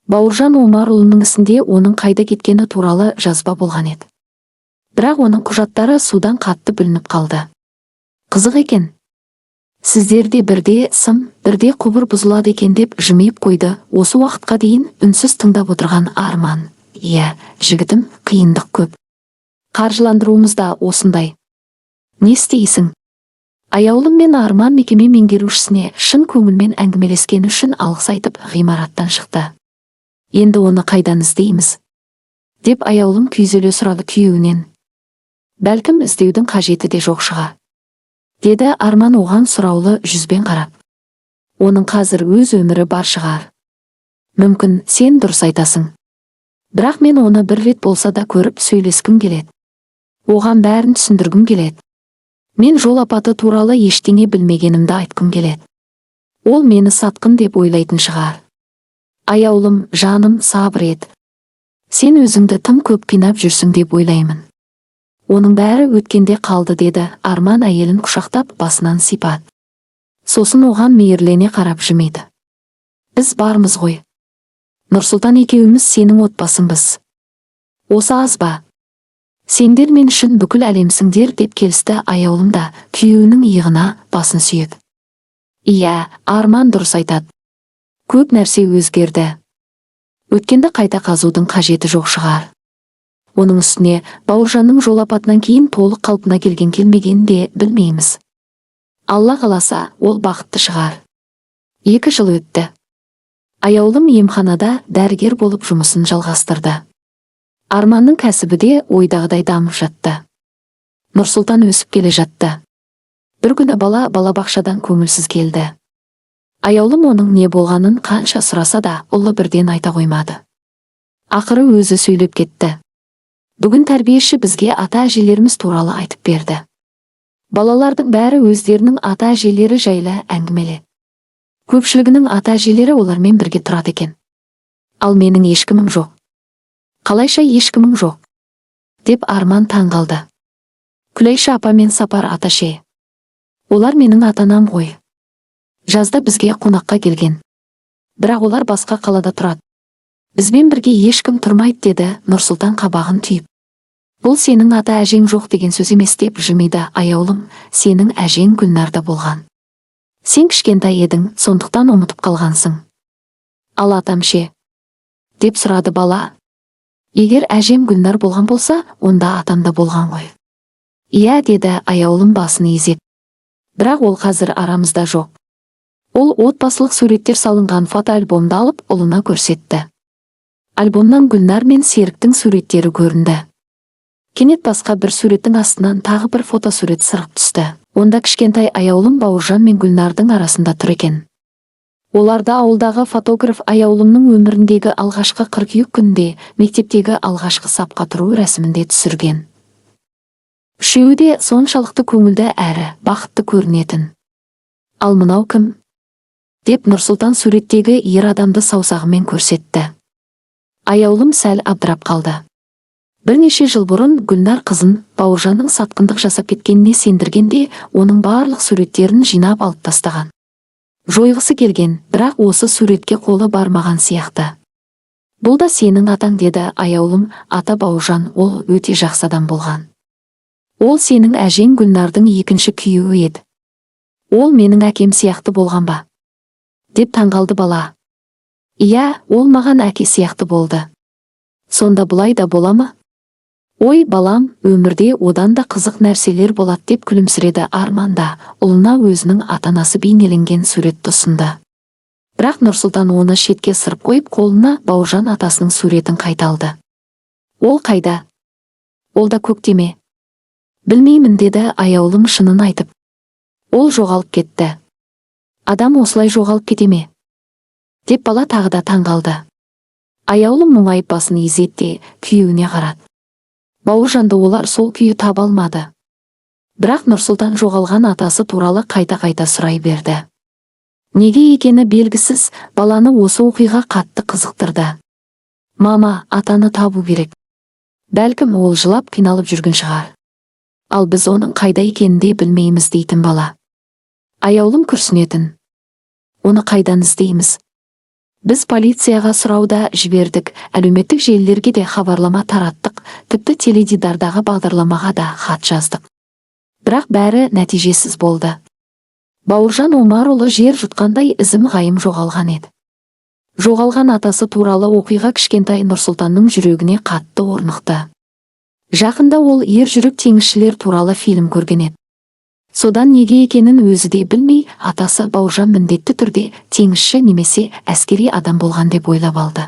Бауыржан Омарұлының ісінде оның қайда кеткені туралы жазба болған еді. Бірақ оның құжаттары судан қатты бүлініп қалды». «Қызық екен. Сіздерде бірде сым, бірде құбыр бұзылады екен», – деп жымиып қойды осы уақытқа дейін үнсіз тыңдап отырған Арман. «Иә, жігітім, қиындық көп. Қаржыландыруымыз да осындай. Не істейсің?» Аяулым мен Арман мекеме меңгерушісіне шын көңілмен әңгімелескені үшін алғыс айтып, ғимараттан шықты. «Енді оны қайдан іздейміз?» – деп Аяулым күйзеле сұрады күйеуінен. «Бәлкім, іздеудің қажеті де жоқ шығар», – деді Арман оған сұраулы жүзбен қарап. «Оның қазір өз өмірі бар шығар». «Мүмкін, сен дұрыс айтасың. Бірақ мен оны бір рет болса да көріп, сөйлескім келеді. Оған бәрін түсіндіргім келеді. Мен жол апаты туралы ештеңе білмегенімді айтқым келеді. Ол мені сатқын деп ойлайтын шығар». «Аяулым, жаным, сабыр ет. Сен өзіңді тым көп қинап жүрсің деп ойлаймын. Оның бәрі өткенде қалды», – деді Арман әйелін құшақтап, басынан сипады. Сосын оған мейірлене қарап жымиды. «Біз бармыз ғой. Нұрсұлтан екеуміз сенің отбасыңбыз. Осы аз ба? Сендер мен үшін бүкіл әлемсіңдер», – деп келісті Аяулым да, күйеуінің иығына басын сүйеді. Иә, Арман дұрыс айтады. Көп нәрсе өзгерді. Өткенді қайта қазудың қажеті жоқ шығар. Оның үстіне Бауыржанның жол апатынан кейін толық қалпына келген келмегенін де білмейміз. Алла қаласа, ол бақытты шығар. 2 жыл өтті. Аяулым емханада дәрігер болып жұмысын жалғастырды. Арманның кәсібі де ойдағыдай дамып жатты. Нұрсұлтан өсіп келе жатты. Бір күні бала балабақшадан көңілсіз келді. Аяулым оның не болғанын қанша сұраса да, ұлы бірден айта қоймады. Ақыры өзі сөйлеп кетті. Бүгін тәрбиеші бізге ата-әжелеріміз туралы айтып берді. Балалардың бәрі өздерінің ата-әжелері жайлы әңгімеледі. Көпшілігінің ата-әжелері олармен бірге тұрады екен. Ал менің ешкімім жоқ. Қалайша ешкімің жоқ? Деп Арман таң қалды. Күләйша апа мен Сапар ата ше? Олар менің ата-анам ғой. Жазда бізге қонаққа келген. Бірақ олар басқа қалада тұрады. Бізбен бірге ешкім тұрмайды, деді Нұрсұлтан қабағын түйіп. Бұл сенің ата әжең жоқ деген сөз емес, деп жымиды Аяулым, сенің әжең Гүлнарда болған. Сен кішкентай едің, сондықтан ұмытып қалғансың. Ал атам ше? Деп сұрады бала. Егер әжем Гүлнар болған болса, онда атам да болған ғой. Иә, деді Аяулым басын изеп. Бірақ ол қазір арамызда жоқ. Ол отбасылық суреттер салынған фотоальбомды алып, ұлына көрсетті. Альбомнан Гүлнар мен Серіктің суреттері көрінді. Кенет басқа бір суреттің астынан тағы бір фотосурет сырғып түсті. Онда кішкентай Аяулым Бауыржан мен Гүлнардың арасында тұр екен. Оларды ауылдағы фотограф Аяулымның өміріндегі алғашқы қыркүйек күнінде мектептегі алғашқы сапқа тұру рәсімінде түсірген. Үшеуі де соншалықты көңілді әрі бақытты көрінетін. Ал мынау кім? Деп Нұрсұлтан суреттегі ер адамды саусағымен көрсетті. Аяулым сәл абдырап қалды. Бірнеше жыл бұрын Гүлнар қызын Бауыржанның сатқындық жасап кеткеніне сендіргенде, оның барлық суреттерін жинап алып тастаған. Жойғысы келген, бірақ осы суретке қолы бармаған сияқты. Бұл да сенің атаң, деді Аяулым, ата Бауыржан, ол өте жақсы адам болған. Ол сенің әжең Гүлнардың екінші күйеуі еді. Ол менің әкем сияқты болған ба? Деп таңғалды бала. Иә, ол маған әке сияқты болды. Сонда бұлай да бола ма? Ой, балам, өмірде одан да қызық нәрселер болады, деп күлімсіреді Арман да, ұлына өзінің ата-анасы бейнеленген суретті ұсынды. Бірақ Нұрсұлтан оны шетке сырып қойып, қолына Бауыржан атасының суретін қайта алды. Ол қайда? Ол да көкте ме? Білмеймін, деді Аяулым шынын айтып. Ол жоғалып кетті. Адам осылай жоғалып кете ме? Деп бала тағы да таңғалды. Аяулым мұңайып басын изеді де, күйеуіне қарады. Бауыржанды олар сол күйі таба алмады. Бірақ Нұрсұлтан жоғалған атасы туралы қайта-қайта сұрай берді. Неге екені белгісіз, баланы осы оқиға қатты қызықтырды. Мама, атаны табу керек. Бәлкім, ол жылап қиналып жүрген шығар. Ал біз оның қайда екенін де білмейміз, дейтін бала. Аяулым күрсінетін. Оны қайдан іздейміз? Біз полицияға сұрау да жібердік, әлеуметтік желілерге де хабарлама тараттық, тіпті теледидардағы бағдарламаға да хат жаздық. Бірақ бәрі нәтижесіз болды. Бауыржан Омарұлы жер жұтқандай ізім-ғайым жоғалған еді. Жоғалған атасы туралы оқиға кішкентай Нұрсұлтанның жүрегіне қатты орнықты. Жақында ол ер жүрек теңізшілер туралы фильм көрген еді. Содан неге екенін өзі де білмей, атасы Бауыржан міндетті түрде теңізші немесе әскери адам болған деп ойлап алды.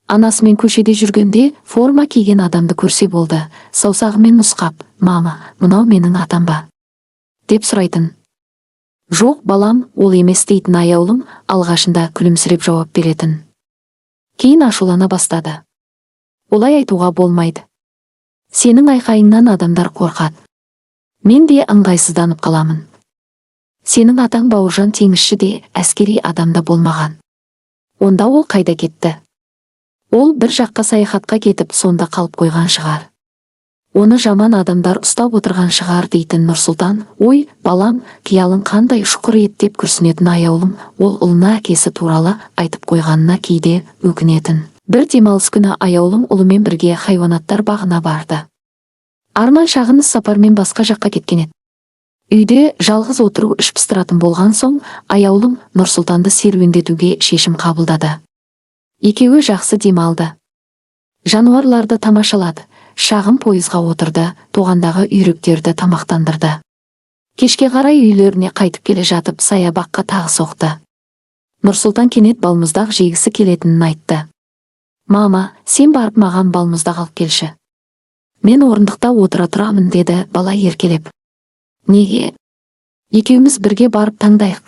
Анасымен көшеде жүргенде форма киген адамды көрсе болды, саусағымен нұсқап, «Мама, мынау менің атам ба?» деп сұрайтын. Жоқ, балам, ол емес, дейтін Аяулым, алғашында күлімсіреп жауап беретін. Кейін ашулана бастады. Олай айтуға болмайды. Сенің айқайыңнан адамдар қорқады. Мен де ыңғайсызданып қаламын. Сенің атаң Бауыржан теңізші де, әскери адам да болмаған. Онда ол қайда кетті? Ол бір жаққа саяхатқа кетіп, сонда қалып қойған шығар. Оны жаман адамдар ұстап отырған шығар, дейтін Нұрсұлтан. Ой, балам, қиялың қандай ұшқыр еді, деп күрсінетін Аяулым, ол ұлына әкесі туралы айтып қойғанына кейде өкінетін. Бір демалыс күні Аяулым ұлымен бірге хайуанаттар бағына барды. Арман шағын іс-сапармен басқа жаққа кеткен еді. Үйде жалғыз отыру іш пыстыратын болған соң, Аяулым Нұрсұлтанды серуендетуге шешім қабылдады. Екеуі жақсы демалды. Жануарларды тамашалады, шағын пойызға отырды, тоғандағы үйректерді тамақтандырды. Кешке қарай үйлеріне қайтып келе жатып, саябаққа тағы соқты. Нұрсұлтан кенет балмұздақ жегісі келетінін айтты. Мама, сен барып маған балмұздақ алып келші. Мен орындықта отыра тұрамын, деді бала еркелеп. Неге? Екеуміз бірге барып таңдайық.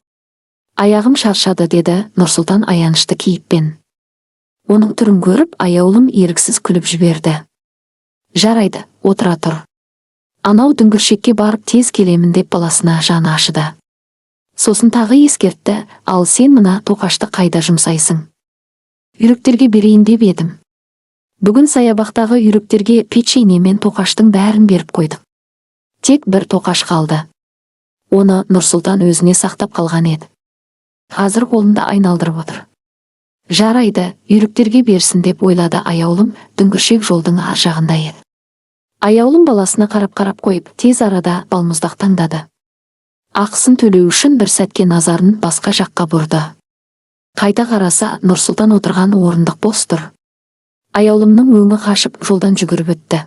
Аяғым шаршады, деді Нұрсұлтан аянышты кейіппен. Оның түрін көріп, Аяулым еріксіз күліп жіберді. Жарайды, отыра тұр. Анау дүңгіршекке барып тез келемін, деп баласына жаны ашыды. Сосын тағы ескертті: ал сен мына тоқашты қайда жұмсайсың? Үйректерге берейін деп едім. Бүгін саябақтағы үйректерге печенье мен тоқаштың бәрін беріп қойдық. Тек бір тоқаш қалды. Оны Нұрсұлтан өзіне сақтап қалған еді. Қазір қолында айналдырып отыр. Жарайды, үйректерге берсін, деп ойлады Аяулым. Дүңгіршек жолдың ар жағында еді. Аяулым баласына қарап-қарап қойып, тез арада балмұздақ таңдады. Ақысын төлеу үшін бір сәтке назарын басқа жаққа бұрды. Қайта қараса, Нұрсұлтан отырған орындық бос тұр. Аяулымның өңі қашып, жолдан жүгіріп өтті.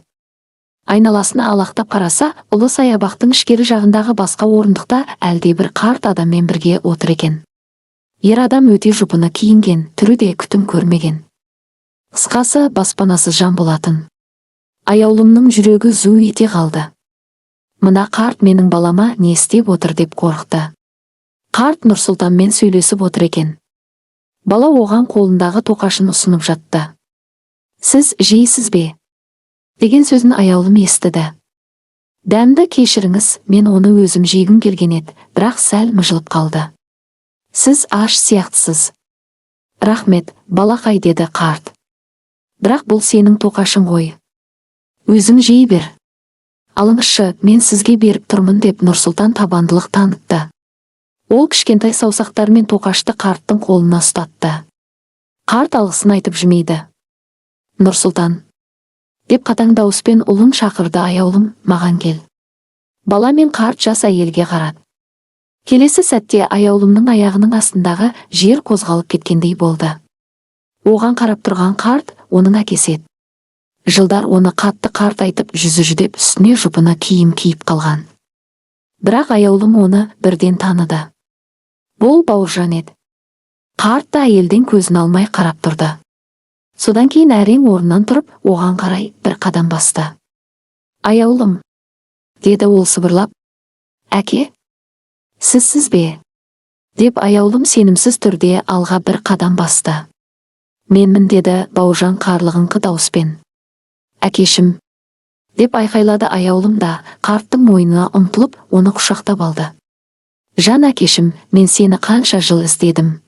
Айналасына алақтап қараса, ұлы саябақтың ішкері жағындағы басқа орындықта әлдебір қарт адаммен бірге отыр екен. Ер адам өте жұпыны киінген, түрі де күтім көрмеген. Қысқасы, баспанасыз жан болатын. Аяулымның жүрегі зу ете қалды. Мына қарт менің балама не істеп отыр деп қорықты. Қарт Нұрсұлтанмен сөйлесіп отыр екен. Бала оған қолындағы тоқашын ұсынып жатты. Сіз жейсіз бе? Деген сөзін Аяулым естіді. Дәмді, кешіріңіз, мен оны өзім жегім келген еді, бірақ сәл мыжылып қалды. Сіз аш сияқтысыз. Рахмет, балақай, деді қарт. Бірақ бұл сенің тоқашың ғой. Өзің жей бер. Алыңызшы, мен сізге беріп тұрмын, деп Нұрсұлтан табандылық танытты. Ол кішкентай саусақтарымен тоқашты қарттың қолына ұстатты. Қарт алғысын айтып жымиды. Нұрсұлтан, деп қатаң дауыспен ұлын шақырды Аяулым, маған кел. Бала мен қарт жас әйелге қарады. Келесі сәтте Аяулымның аяғының астындағы жер қозғалып кеткендей болды. Оған қарап тұрған қарт оның әкесі еді. Жылдар оны қатты қартайтып, жүзі жүдеп, үстіне жұпыны киім киіп қалған. Бірақ Аяулым оны бірден таныды. Бұл Бауыржан еді. Қарт та әйелден көзін алмай қарап тұрды. Содан кейін әрең орнынан тұрып, оған қарай бір қадам басты. Аяулым, деді ол сыбырлап. Әке, сізсіз бе? Деп Аяулым сенімсіз түрде алға бір қадам басты. Менмін, деді Бауыржан қарлығыңқы дауыспен. Әкешім, деп айқайлады Аяулым да, қарттың мойнына ұмтылып, оны құшақтап алды. Жан әкешім, мен сені қанша жыл іздедім.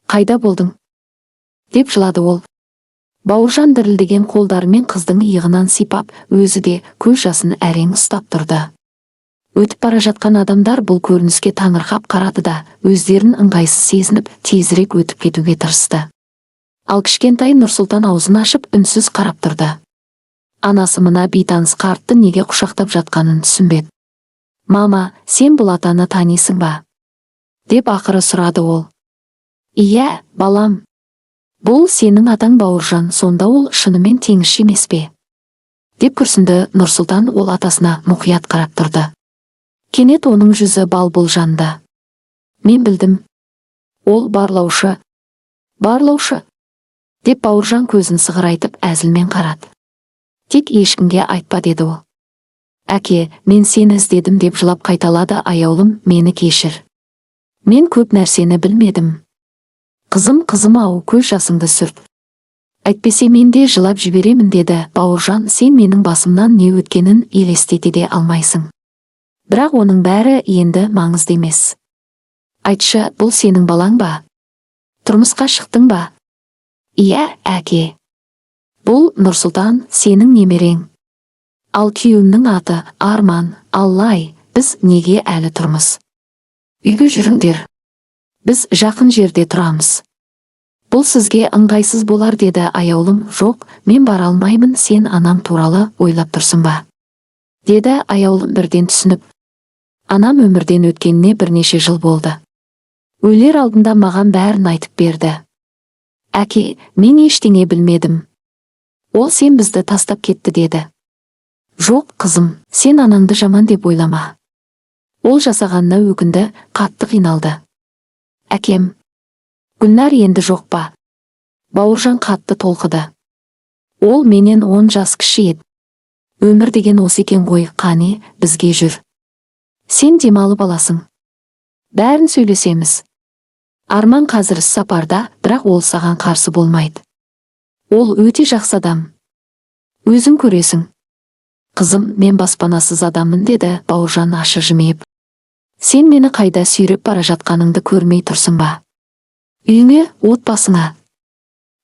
Қайда болдың? Деп жылады ол. Бауыржан дірілдеген қолдарымен қыздың иығынан сипап, өзі де көз жасын әрең ұстап тұрды. Өтіп бара жатқан адамдар бұл көрініске таңырқап қарады да, өздерін ыңғайсыз сезініп, тезірек өтіп кетуге тырысты. Ал кішкентай Нұрсұлтан аузын ашып, үнсіз қарап тұрды. Анасы мына бейтаныс қартты неге құшақтап жатқанын түсінбеді. Мама, сен бұл атаны танисың ба? Деп ақыры сұрады ол. Иә, балам. Бұл сенің атаң Бауыржан, сонда ол шынымен теңізші емес пе? Деп күрсінді Нұрсұлтан. Ол атасына мұқият қарап тұрды. Кенет оның жүзі бал-бұл жанды. Мен білдім. Ол барлаушы. Барлаушы, деп Бауыржан көзін сығырайтып, әзілмен қарады. Тек ешкімге айтпа, деді ол. Әке, мен сені іздедім, деп жылап қайталады Аяулым, мені кешір. Мен көп нәрсені білмедім. Қызым, қызым ау, көз жасыңды сүрт. Әйтпесе мен де жылап жіберемін, деді Бауыржан. Сен менің басымнан не өткенін елестете де алмайсың. Бірақ оның бәрі енді маңызды емес. Айтшы, бұл сенің балаң ба? Тұрмысқа шықтың ба? Иә, әке. Бұл Нұрсұлтан, сенің немерең. Ал күйеуімнің аты Арман. Аллай, біз неге әлі тұрмыз? Үйге жүріңдер. Біз жақын жерде тұрамыз. Бұл сізге ыңғайсыз болар, деді Аяулым. Жоқ, мен бара алмаймын. Сен анам туралы ойлап тұрсың ба? Деді Аяулым бірден түсініп. Анам өмірден өткеніне бірнеше жыл болды. Өлер алдында маған бәрін айтып берді. Әке, мен ештеңе білмедім. Ол сен бізді тастап кетті деді. Жоқ, қызым, сен анаңды жаман деп ойлама. Ол жасағанына өкінді, қатты қиналды. Әкем. Гүлнар енді жоқ па? Бауыржан қатты толқыды. Ол менен 10 жас кіші еді. Өмір деген осы екен ғой, қане, бізге жүр. Сен демалып аласың. Бәрін сөйлесеміз. Арман қазір іс-сапарда, бірақ ол саған қарсы болмайды. Ол өте жақсы адам. Өзің көресің. Қызым, мен баспанасыз адаммын, деді Бауыржан ащы жымиып. Сен мені қайда сүйреп бара жатқаныңды көрмей тұрсың ба? Үйіңе, отбасыңа.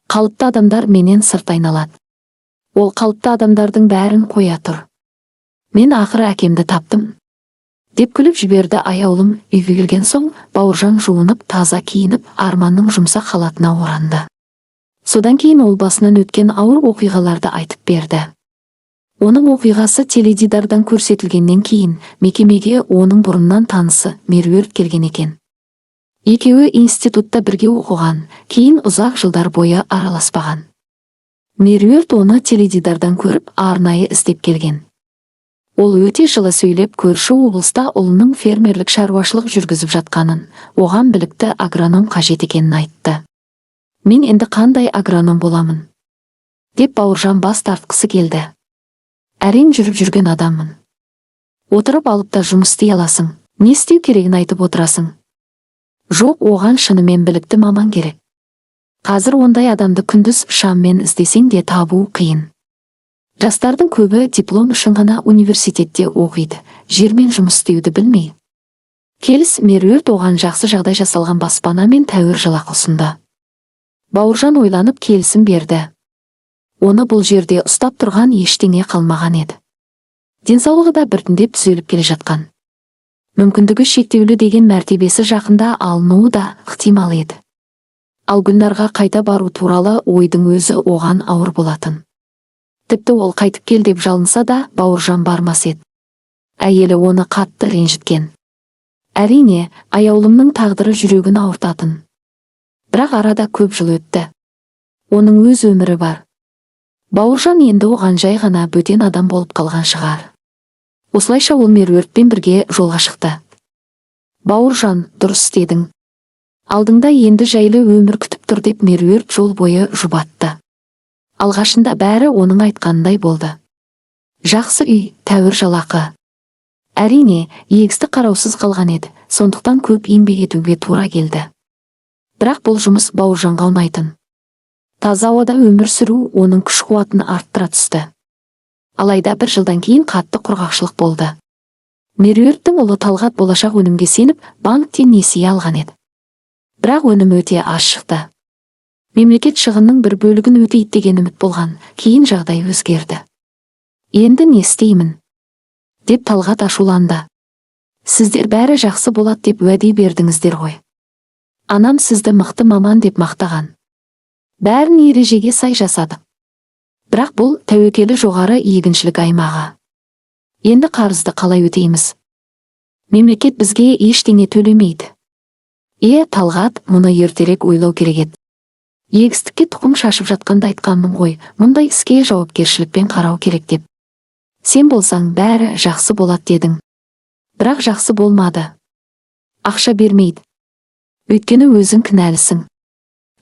Қалыпты адамдар менен сырт айналады. Ол қалыпты адамдардың бәрін қоя тұр. Мен ақыры әкемді таптым, деп күліп жіберді аяулым. Үйге келген соң Бауыржан жуынып, таза киініп, Арманның жұмсақ халатына оранды. Содан кейін ол басынан өткен ауыр оқиғаларды айтып берді. Оның оқиғасы теледидардан көрсетілгеннен кейін мекемеге оның бұрыннан танысы Меруерт келген екен. Екеуі институтта бірге оқыған, кейін ұзақ жылдар бойы араласпаған. Меруерт оны теледидардан көріп, арнайы іздеп келген. Ол өте жылы сөйлеп, көрші облыста ұлының фермерлік шаруашылық жүргізіп жатқанын, оған білікті агроном қажет екенін айтты. Мен енді қандай агроном боламын? Деп Бауыржан бас тартқысы келді. Әрең жүріп жүрген адаммын. Отырып алып та жұмыс істей аласың. Не істеу керегін айтып отырасың. Жоқ, оған шынымен білікті маман керек. Қазір ондай адамды күндіз шаммен іздесең де табу қиын. Жастардың көбі диплом үшін ғана университетте оқиды, жермен жұмыс істеуді білмей. Келіс, Меруерт оған жақсы жағдай жасалған баспана мен тәуір жалақы ұсынды. Бауыржан ойланып келісім берді. Оны бұл жерде ұстап тұрған ештеңе қалмаған еді. Денсаулығы да біртіндеп түзеліп келе жатқан. Мүмкіндігі шектеулі деген мәртебесі жақында алынуы да ықтимал еді. Ал Гүлнарға қайта бару туралы ойдың өзі оған ауыр болатын. Тіпті ол қайтып кел деп жалынса да, Бауыржан бармас еді. Әйелі оны қатты ренжіткен. Әрине, аяулымның тағдыры жүрегін ауыртатын. Бірақ арада көп жыл өтті. Оның өз өмірі бар. Бауыржан енді оған жай ғана бөтен адам болып қалған шығар. Осылайша ол Меруертпен бірге жолға шықты. Бауыржан, дұрыс істедің. Алдыңда енді жайлы өмір күтіп тұр, деп Меруерт жол бойы жұбатты. Алғашында бәрі оның айтқанындай болды. Жақсы үй, тәуір жалақы. Әрине, егістік қараусыз қалған еді, сондықтан көп еңбек етуге тура келді. Бірақ бұл жұмыс Бауыржанға ұнайтын. Таза ауада өмір сүру оның күш-қуатын арттыра түсті. Алайда бір жылдан кейін қатты құрғақшылық болды. Меруерттің ұлы Талғат болашақ өнімге сеніп, банктен несие алған еді. Бірақ өнім өте аз шықты. Мемлекет шығынның бір бөлігін өтейді деген үміт болған, кейін жағдай өзгерді. Енді не істеймін? Деп Талғат ашуланды. Сіздер бәрі жақсы болады деп уәде бердіңіздер ғой. Анам сізді мықты маман деп мақтаған. Бәрін ережеге сай жасадық. Бірақ бұл тәуекелі жоғары егіншілік аймағы. Енді қарызды қалай өтейміз? Мемлекет бізге ештеңе төлемейді. Е, Талғат, мұны ертерек ойлау керек еді. Егістікке тұқым шашып жатқанда айтқанмын ғой, мұндай іске жауапкершілікпен қарау керек деп. Сен болсаң, бәрі жақсы болады дедің. Бірақ жақсы болмады. Ақша бермейді. Өйткені өзің кінәлісің.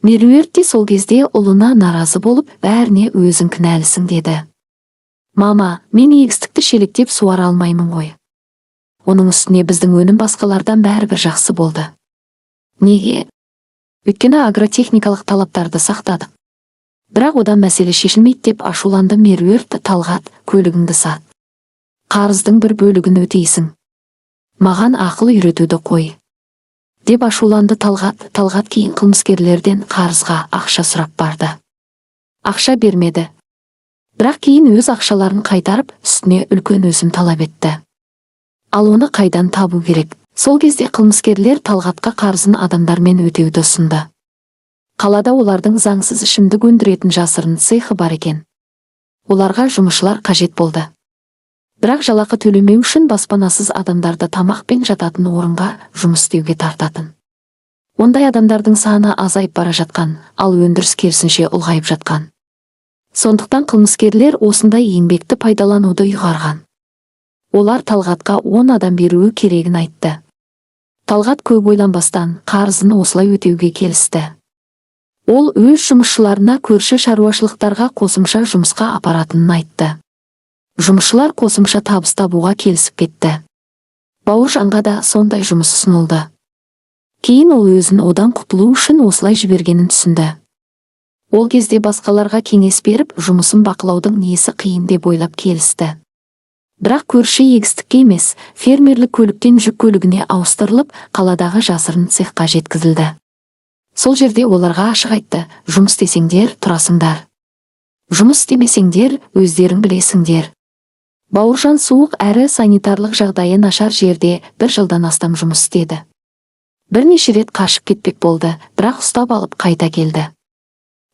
Меруерт те сол кезде ұлына наразы болып, бәріне өзің кінәлісің деді. Мама, мен егістікті шелектеп суара алмаймын ғой. Оның үстіне біздің өнім басқалардан бәрібір жақсы болды. Неге? Өйткені агротехникалық талаптарды сақтадық. Бірақ одан мәселе шешілмейді, деп ашуланды Меруерт. Талғат, көлігіңді сат. Қарыздың бір бөлігін өтейсің. Маған ақыл үйретуді қой, деп ашуланды Талғат. Талғат кейін қылмыскерлерден қарызға ақша сұрап барды. Ақша бермеді. Бірақ кейін өз ақшаларын қайтарып, үстіне үлкен өсім талап етті. Ал оны қайдан табу керек? Сол кезде қылмыскерлер Талғатқа қарызын адамдармен өтеуді ұсынды. Қалада олардың заңсыз ішімдік өндіретін жасырын цехы бар екен. Оларға жұмысшылар қажет болды. Бірақ жалақы төлемеу үшін баспанасыз адамдарды тамақ пен жататын орынға жұмыс істеуге тартатын. Ондай адамдардың саны азайып бара жатқан, ал өндіріс керісінше ұлғайып жатқан. Сондықтан қылмыскерлер осындай еңбекті пайдалануды ұйғарған. Олар Талғатқа 10 адам беруі керегін айтты. Талғат көп ойланбастан қарызын осылай өтеуге келісті. Ол өз жұмысшыларына көрші шаруашылықтарға қосымша жұмысқа апаратынын айтты. Жұмысшылар қосымша табыс табуға келісіп кетті. Бауыржанға да сондай жұмыс ұсынылды. Кейін ол өзін одан құтылу үшін осылай жібергенін түсінді. Ол кезде басқаларға кеңес беріп, жұмысын бақылаудың несі қиын деп ойлап келісті. Бірақ көрші егістікке емес, фермерлік көліктен жүк көлігіне ауыстырылып, қаладағы жасырын цехқа жеткізілді. Сол жерде оларға ашық айтты: жұмыс істесеңдер, тұрасыңдар. Жұмыс істемесеңдер, өздерің білесіңдер. Бауыржан суық әрі санитарлық жағдайы нашар жерде бір жылдан астам жұмыс істеді. Бірнеше рет қашып кетпек болды, бірақ ұстап алып қайта келді.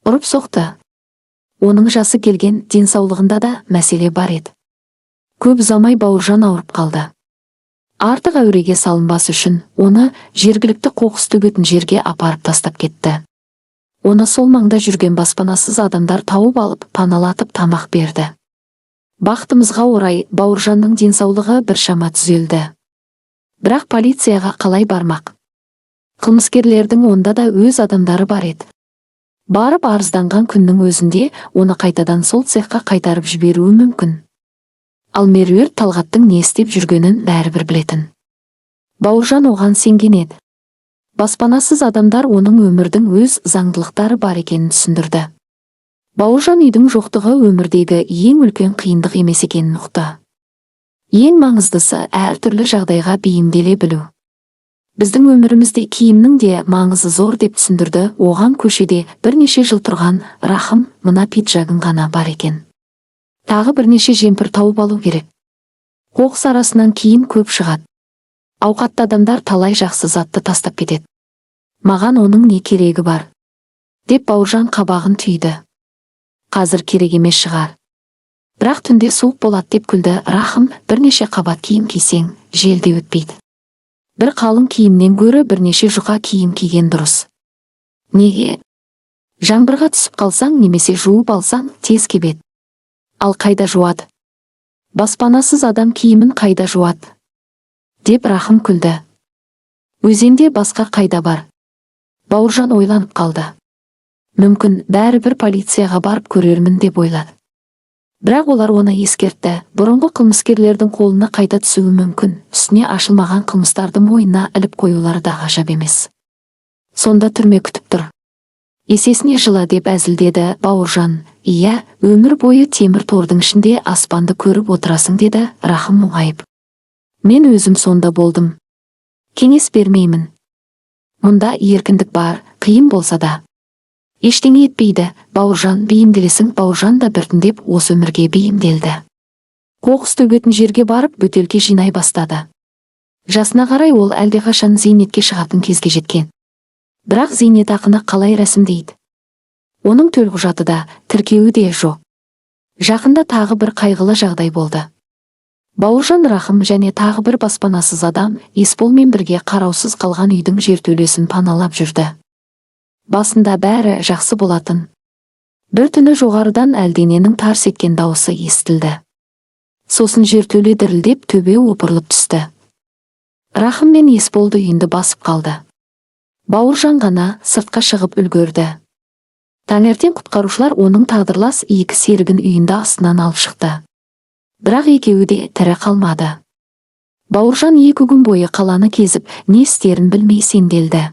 Ұрып соқты. Оның жасы келген, денсаулығында да мәселе бар еді. Көп ұзамай Бауыржан ауырып қалды. Артық әуреге салынбас үшін оны жергілікті қоқыс төгетін жерге апарып тастап кетті. Оны сол маңда жүрген баспанасыз адамдар тауып алып, паналатып тамақ берді. Бақытымызға орай, Бауыржанның денсаулығы біршама түзелді. Бірақ полицияға қалай бармақ? Қылмыскерлердің онда да өз адамдары бар еді. Барып арызданған күннің өзінде оны қайтадан сол цехқа қайтарып жіберуі мүмкін. Ал Меруерт Талғаттың не істеп жүргенін бәрібір білетін. Бауыржан оған сенген еді. Баспанасыз адамдар оның өмірдің өз заңдылықтары бар екенін түсіндірді. Бауыржан үйдің жоқтығы өмірдегі ең үлкен қиындық емес екенін ұқты. Ең маңыздысы әртүрлі жағдайға бейімделе білу. Біздің өмірімізде киімнің де маңызы зор деп түсіндірді оған көшеде бірнеше жыл тұрған Рахым. Мына пиджагың ғана бар екен. Тағы бірнеше жемпір тауып алу керек. Қоқыс арасынан киім көп шығады. Ауқатты адамдар талай жақсы затты тастап кетеді. Маған оның не керегі бар? Деп Бауыржан қабағын түйді. Қазір керек емес шығар. Бірақ түнде суық болады, деп күлді Рахым. Бірнеше қабат киім кисең, жел де өтпейді. Бір қалың киімнен гөрі бірнеше жұқа киім киген дұрыс. Неге? Жаңбырға түсіп қалсаң немесе жуып алсаң, тез кебеді. Ал қайда жуады? Баспанасыз адам киімін қайда жуады? Деп Рахым күлді. Өзенде басқа қайда бар? Бауыржан ойланып қалды. Мүмкін, бәрібір полицияға барып көрермін деп ойлады. Бірақ олар оны ескертті: бұрынғы қылмыскерлердің қолына қайта түсуі мүмкін, үстіне ашылмаған қылмыстарды мойнына іліп қоюлары да ғажап емес. Сонда түрме күтіп тұр. Есесіне жыла, деп әзілдеді Бауыржан. Иә, өмір бойы темір тордың ішінде аспанды көріп отырасың, деді Рахым мұңайып. Мен өзім сонда болдым. Кеңес бермеймін. Мұнда еркіндік бар, қиын болса да. Ештеңе етпейді, Бауыржан, бейімделесің. Бауыржан да біртіндеп осы өмірге бейімделді. Қоқыс төгетін жерге барып, бөтелке жинай бастады. Жасына қарай ол әлдеқашан зейнетке шығатын кезге жеткен. Бірақ зейнетақыны қалай рәсімдейді? Оның төлқұжаты да, тіркеуі де жоқ. Жақында тағы бір қайғылы жағдай болды. Бауыржан, Рахым және тағы бір баспанасыз адам Есболмен бірге қараусыз қалған үйдің жертөлесін паналап жүрді. Басында бәрі жақсы болатын. Бір түні жоғарыдан әлдененің тарс еткен дауысы естілді. Сосын жертөле дірілдеп, төбе опырылып түсті. Рахым мен Есболды үйінді басып қалды. Бауыржан ғана сыртқа шығып үлгерді. Таңертең құтқарушылар оның тағдырлас екі серігін үйінді астынан алып шықты. Бірақ екеуі де тірі қалмады. Бауыржан 2 күн бойы қаланы кезіп, не істерін білмей сенделді.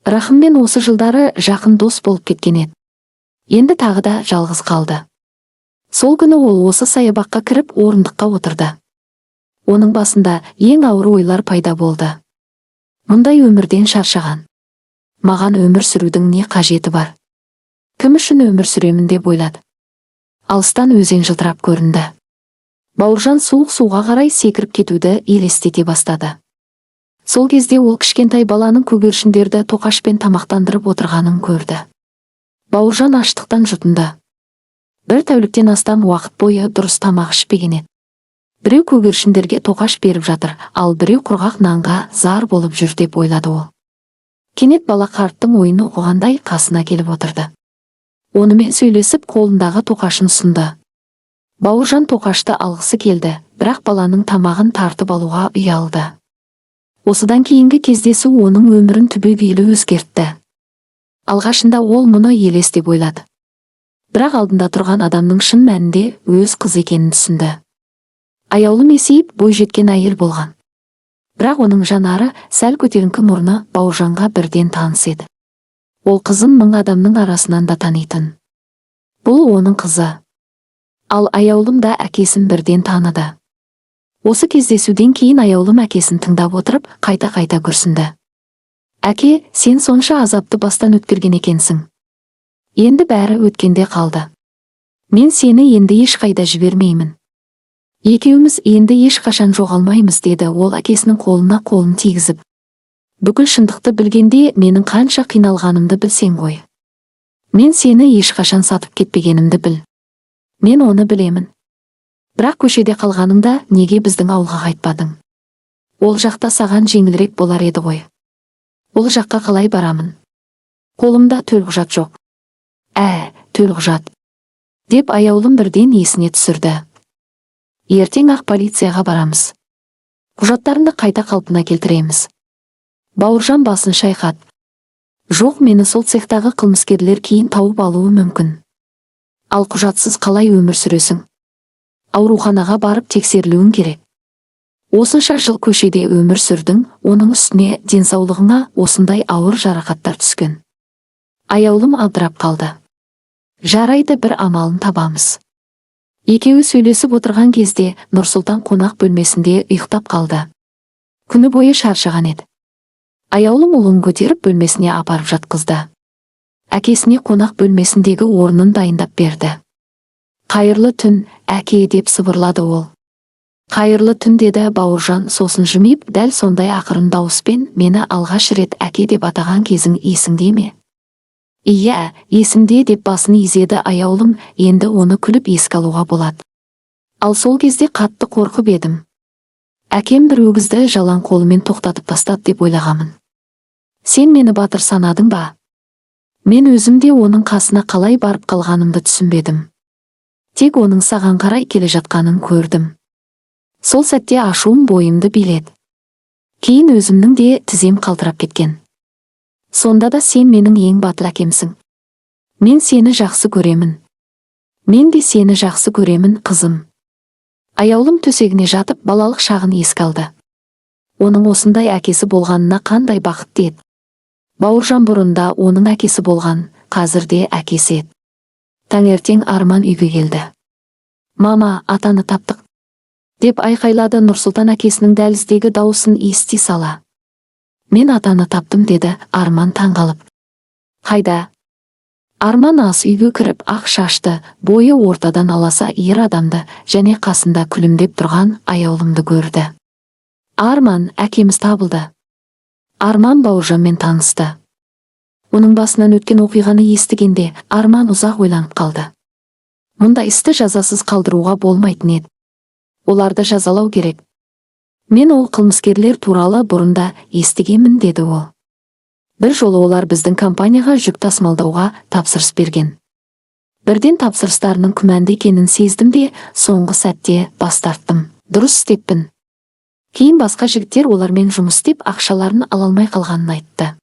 Рахыммен осы жылдары жақын дос болып кеткен еді. Енді тағы да жалғыз қалды. Сол күні ол осы саябаққа кіріп, орындыққа отырды. Оның басында ең ауыр ойлар пайда болды. Мұндай өмірден шаршаған. Маған өмір сүрудің не қажеті бар? Кім үшін өмір сүремін, деп ойлады. Алыстан өзен жылтырап көрінді. Бауыржан суық суға қарай секіріп кетуді елестете бастады. Сол кезде ол кішкентай баланың көгершіндерді тоқашпен тамақтандырып отырғанын көрді. Бауыржан аштықтан жұтынды. Бір тәуліктен астам уақыт бойы дұрыс тамақ ішпеген еді. Біреу көгершіндерге тоқаш беріп жатыр, ал біреу құрғақ нанға зар болып жүр, деп ойлады ол. Кенет бала қарттың ойын оқығандай қасына келіп отырды. Онымен сөйлесіп, қолындағы тоқашын ұсынды. Бауыржан тоқашты алғысы келді, бірақ баланың тамағын тартып алуға ұялды. Осыдан кейінгі кездесу оның өмірін түбегейлі өзгертті. Алғашында ол мұны елес деп ойлады. Бірақ алдында тұрған адамның шын мәнінде өз қызы екенін түсінді. Аяулым есейіп, бойжеткен әйел болған. Бірақ оның жанары, сәл көтеріңкі мұрны Бауыржанға бірден таныс еді. Ол қызын мың адамның арасынан да танитын. Бұл оның қызы. Ал Аяулым да әкесін бірден таныды. Осы кездесуден кейін Аяулым әкесін тыңдап отырып, қайта-қайта күрсінді. Әке, сен сонша азапты бастан өткерген екенсің. Енді бәрі өткенде қалды. Мен сені енді ешқайда жібермеймін. Екеуміз енді ешқашан жоғалмаймыз, деді ол әкесінің қолына қолын тигізіп. Бүкіл шындықты білгенде менің қанша қиналғанымды білсең ғой. Мен сені ешқашан сатып кетпегенімді біл. Мен оны білемін. Бірақ көшеде қалғаныңда неге біздің ауылға қайтпадың? Ол жақта саған жеңілірек болар еді ғой. Ол жаққа қалай барамын? Қолымда төлқұжат жоқ. Ә, төлқұжат, деп Аяулым бірден есіне түсірді. Ертең ақ полицияға барамыз. Құжаттарыңды қайта қалпына келтіреміз. Бауыржан басын шайқады. Жоқ, мені сол цехтағы қылмыскерлер кейін тауып алуы мүмкін. Ал құжатсыз қалай өмір сүресің? Ауруханаға барып тексерілуің керек. Осынша жыл көшеде өмір сүрдің, оның үстіне денсаулығыңа осындай ауыр жарақаттар түскен. Аяулым абдырап қалды. Жарайды, бір амалын табамыз. Екеуі сөйлесіп отырған кезде Нұрсұлтан қонақ бөлмесінде ұйықтап қалды. Күні бойы шаршаған еді. Аяулым ұлын көтеріп, бөлмесіне апарып жатқызды. Әкесіне қонақ бөлмесіндегі орнын дайындап берді. Қайырлы түн, әке, деп сыбырлады ол. Қайырлы түн, деді Бауыржан сосын жымиып, дәл сондай ақырын дауыспен. Мені алғаш рет әке деп атаған кезің есіңде ме? Иә, есімде, деп басын изеді Аяулым. Енді оны күліп еске алуға болады. Ал сол кезде қатты қорқып едім. Әкем бір өгізді жалаң қолымен тоқтатып тастады деп ойлағанмын. Сен мені батыр санадың ба? Мен өзім де оның қасына қалай барып қалғанымды түсінбедім. Тек оның саған қарай келе жатқанын көрдім. Сол сәтте ашуым бойымды биледі. Кейін өзімнің де тізем қалтырап кеткен. Сонда да сен менің ең батыл әкемсің. Мен сені жақсы көремін. Мен де сені жақсы көремін, қызым. Аяулым төсегіне жатып, балалық шағын еске алды. Оның осындай әкесі болғанына қандай бақытты еді. Бауыржан бұрын да оның әкесі болған, қазір де әкесі еді. Таңертең Арман үйге келді. Мама, атаны таптық, деп айқайлады Нұрсұлтан әкесінің дәліздегі дауысын ести сала. Мен атаны таптым, деді Арман таңғалып. Қайда? Арман ас үйге кіріп, ақ шашты, бойы ортадан аласа ер адамды және қасында күлімдеп тұрған Аяулымды көрді. Арман, әкеміз табылды. Арман Бауыржанмен танысты. Оның басынан өткен оқиғаны естігенде Арман ұзақ ойланып қалды. Мұндай істі жазасыз қалдыруға болмайтын еді. Оларды жазалау керек. Мен ол қылмыскерлер туралы бұрын да естігенмін, деді ол. Бір жолы олар біздің компанияға жүк тасымалдауға тапсырыс берген. Бірден тапсырыстарының күмәнді екенін сездім де, соңғы сәтте бас тарттым. Дұрыс істеппін. Кейін басқа жігіттер олармен жұмыс істеп, ақшаларын ала алмай қалғанын айтты.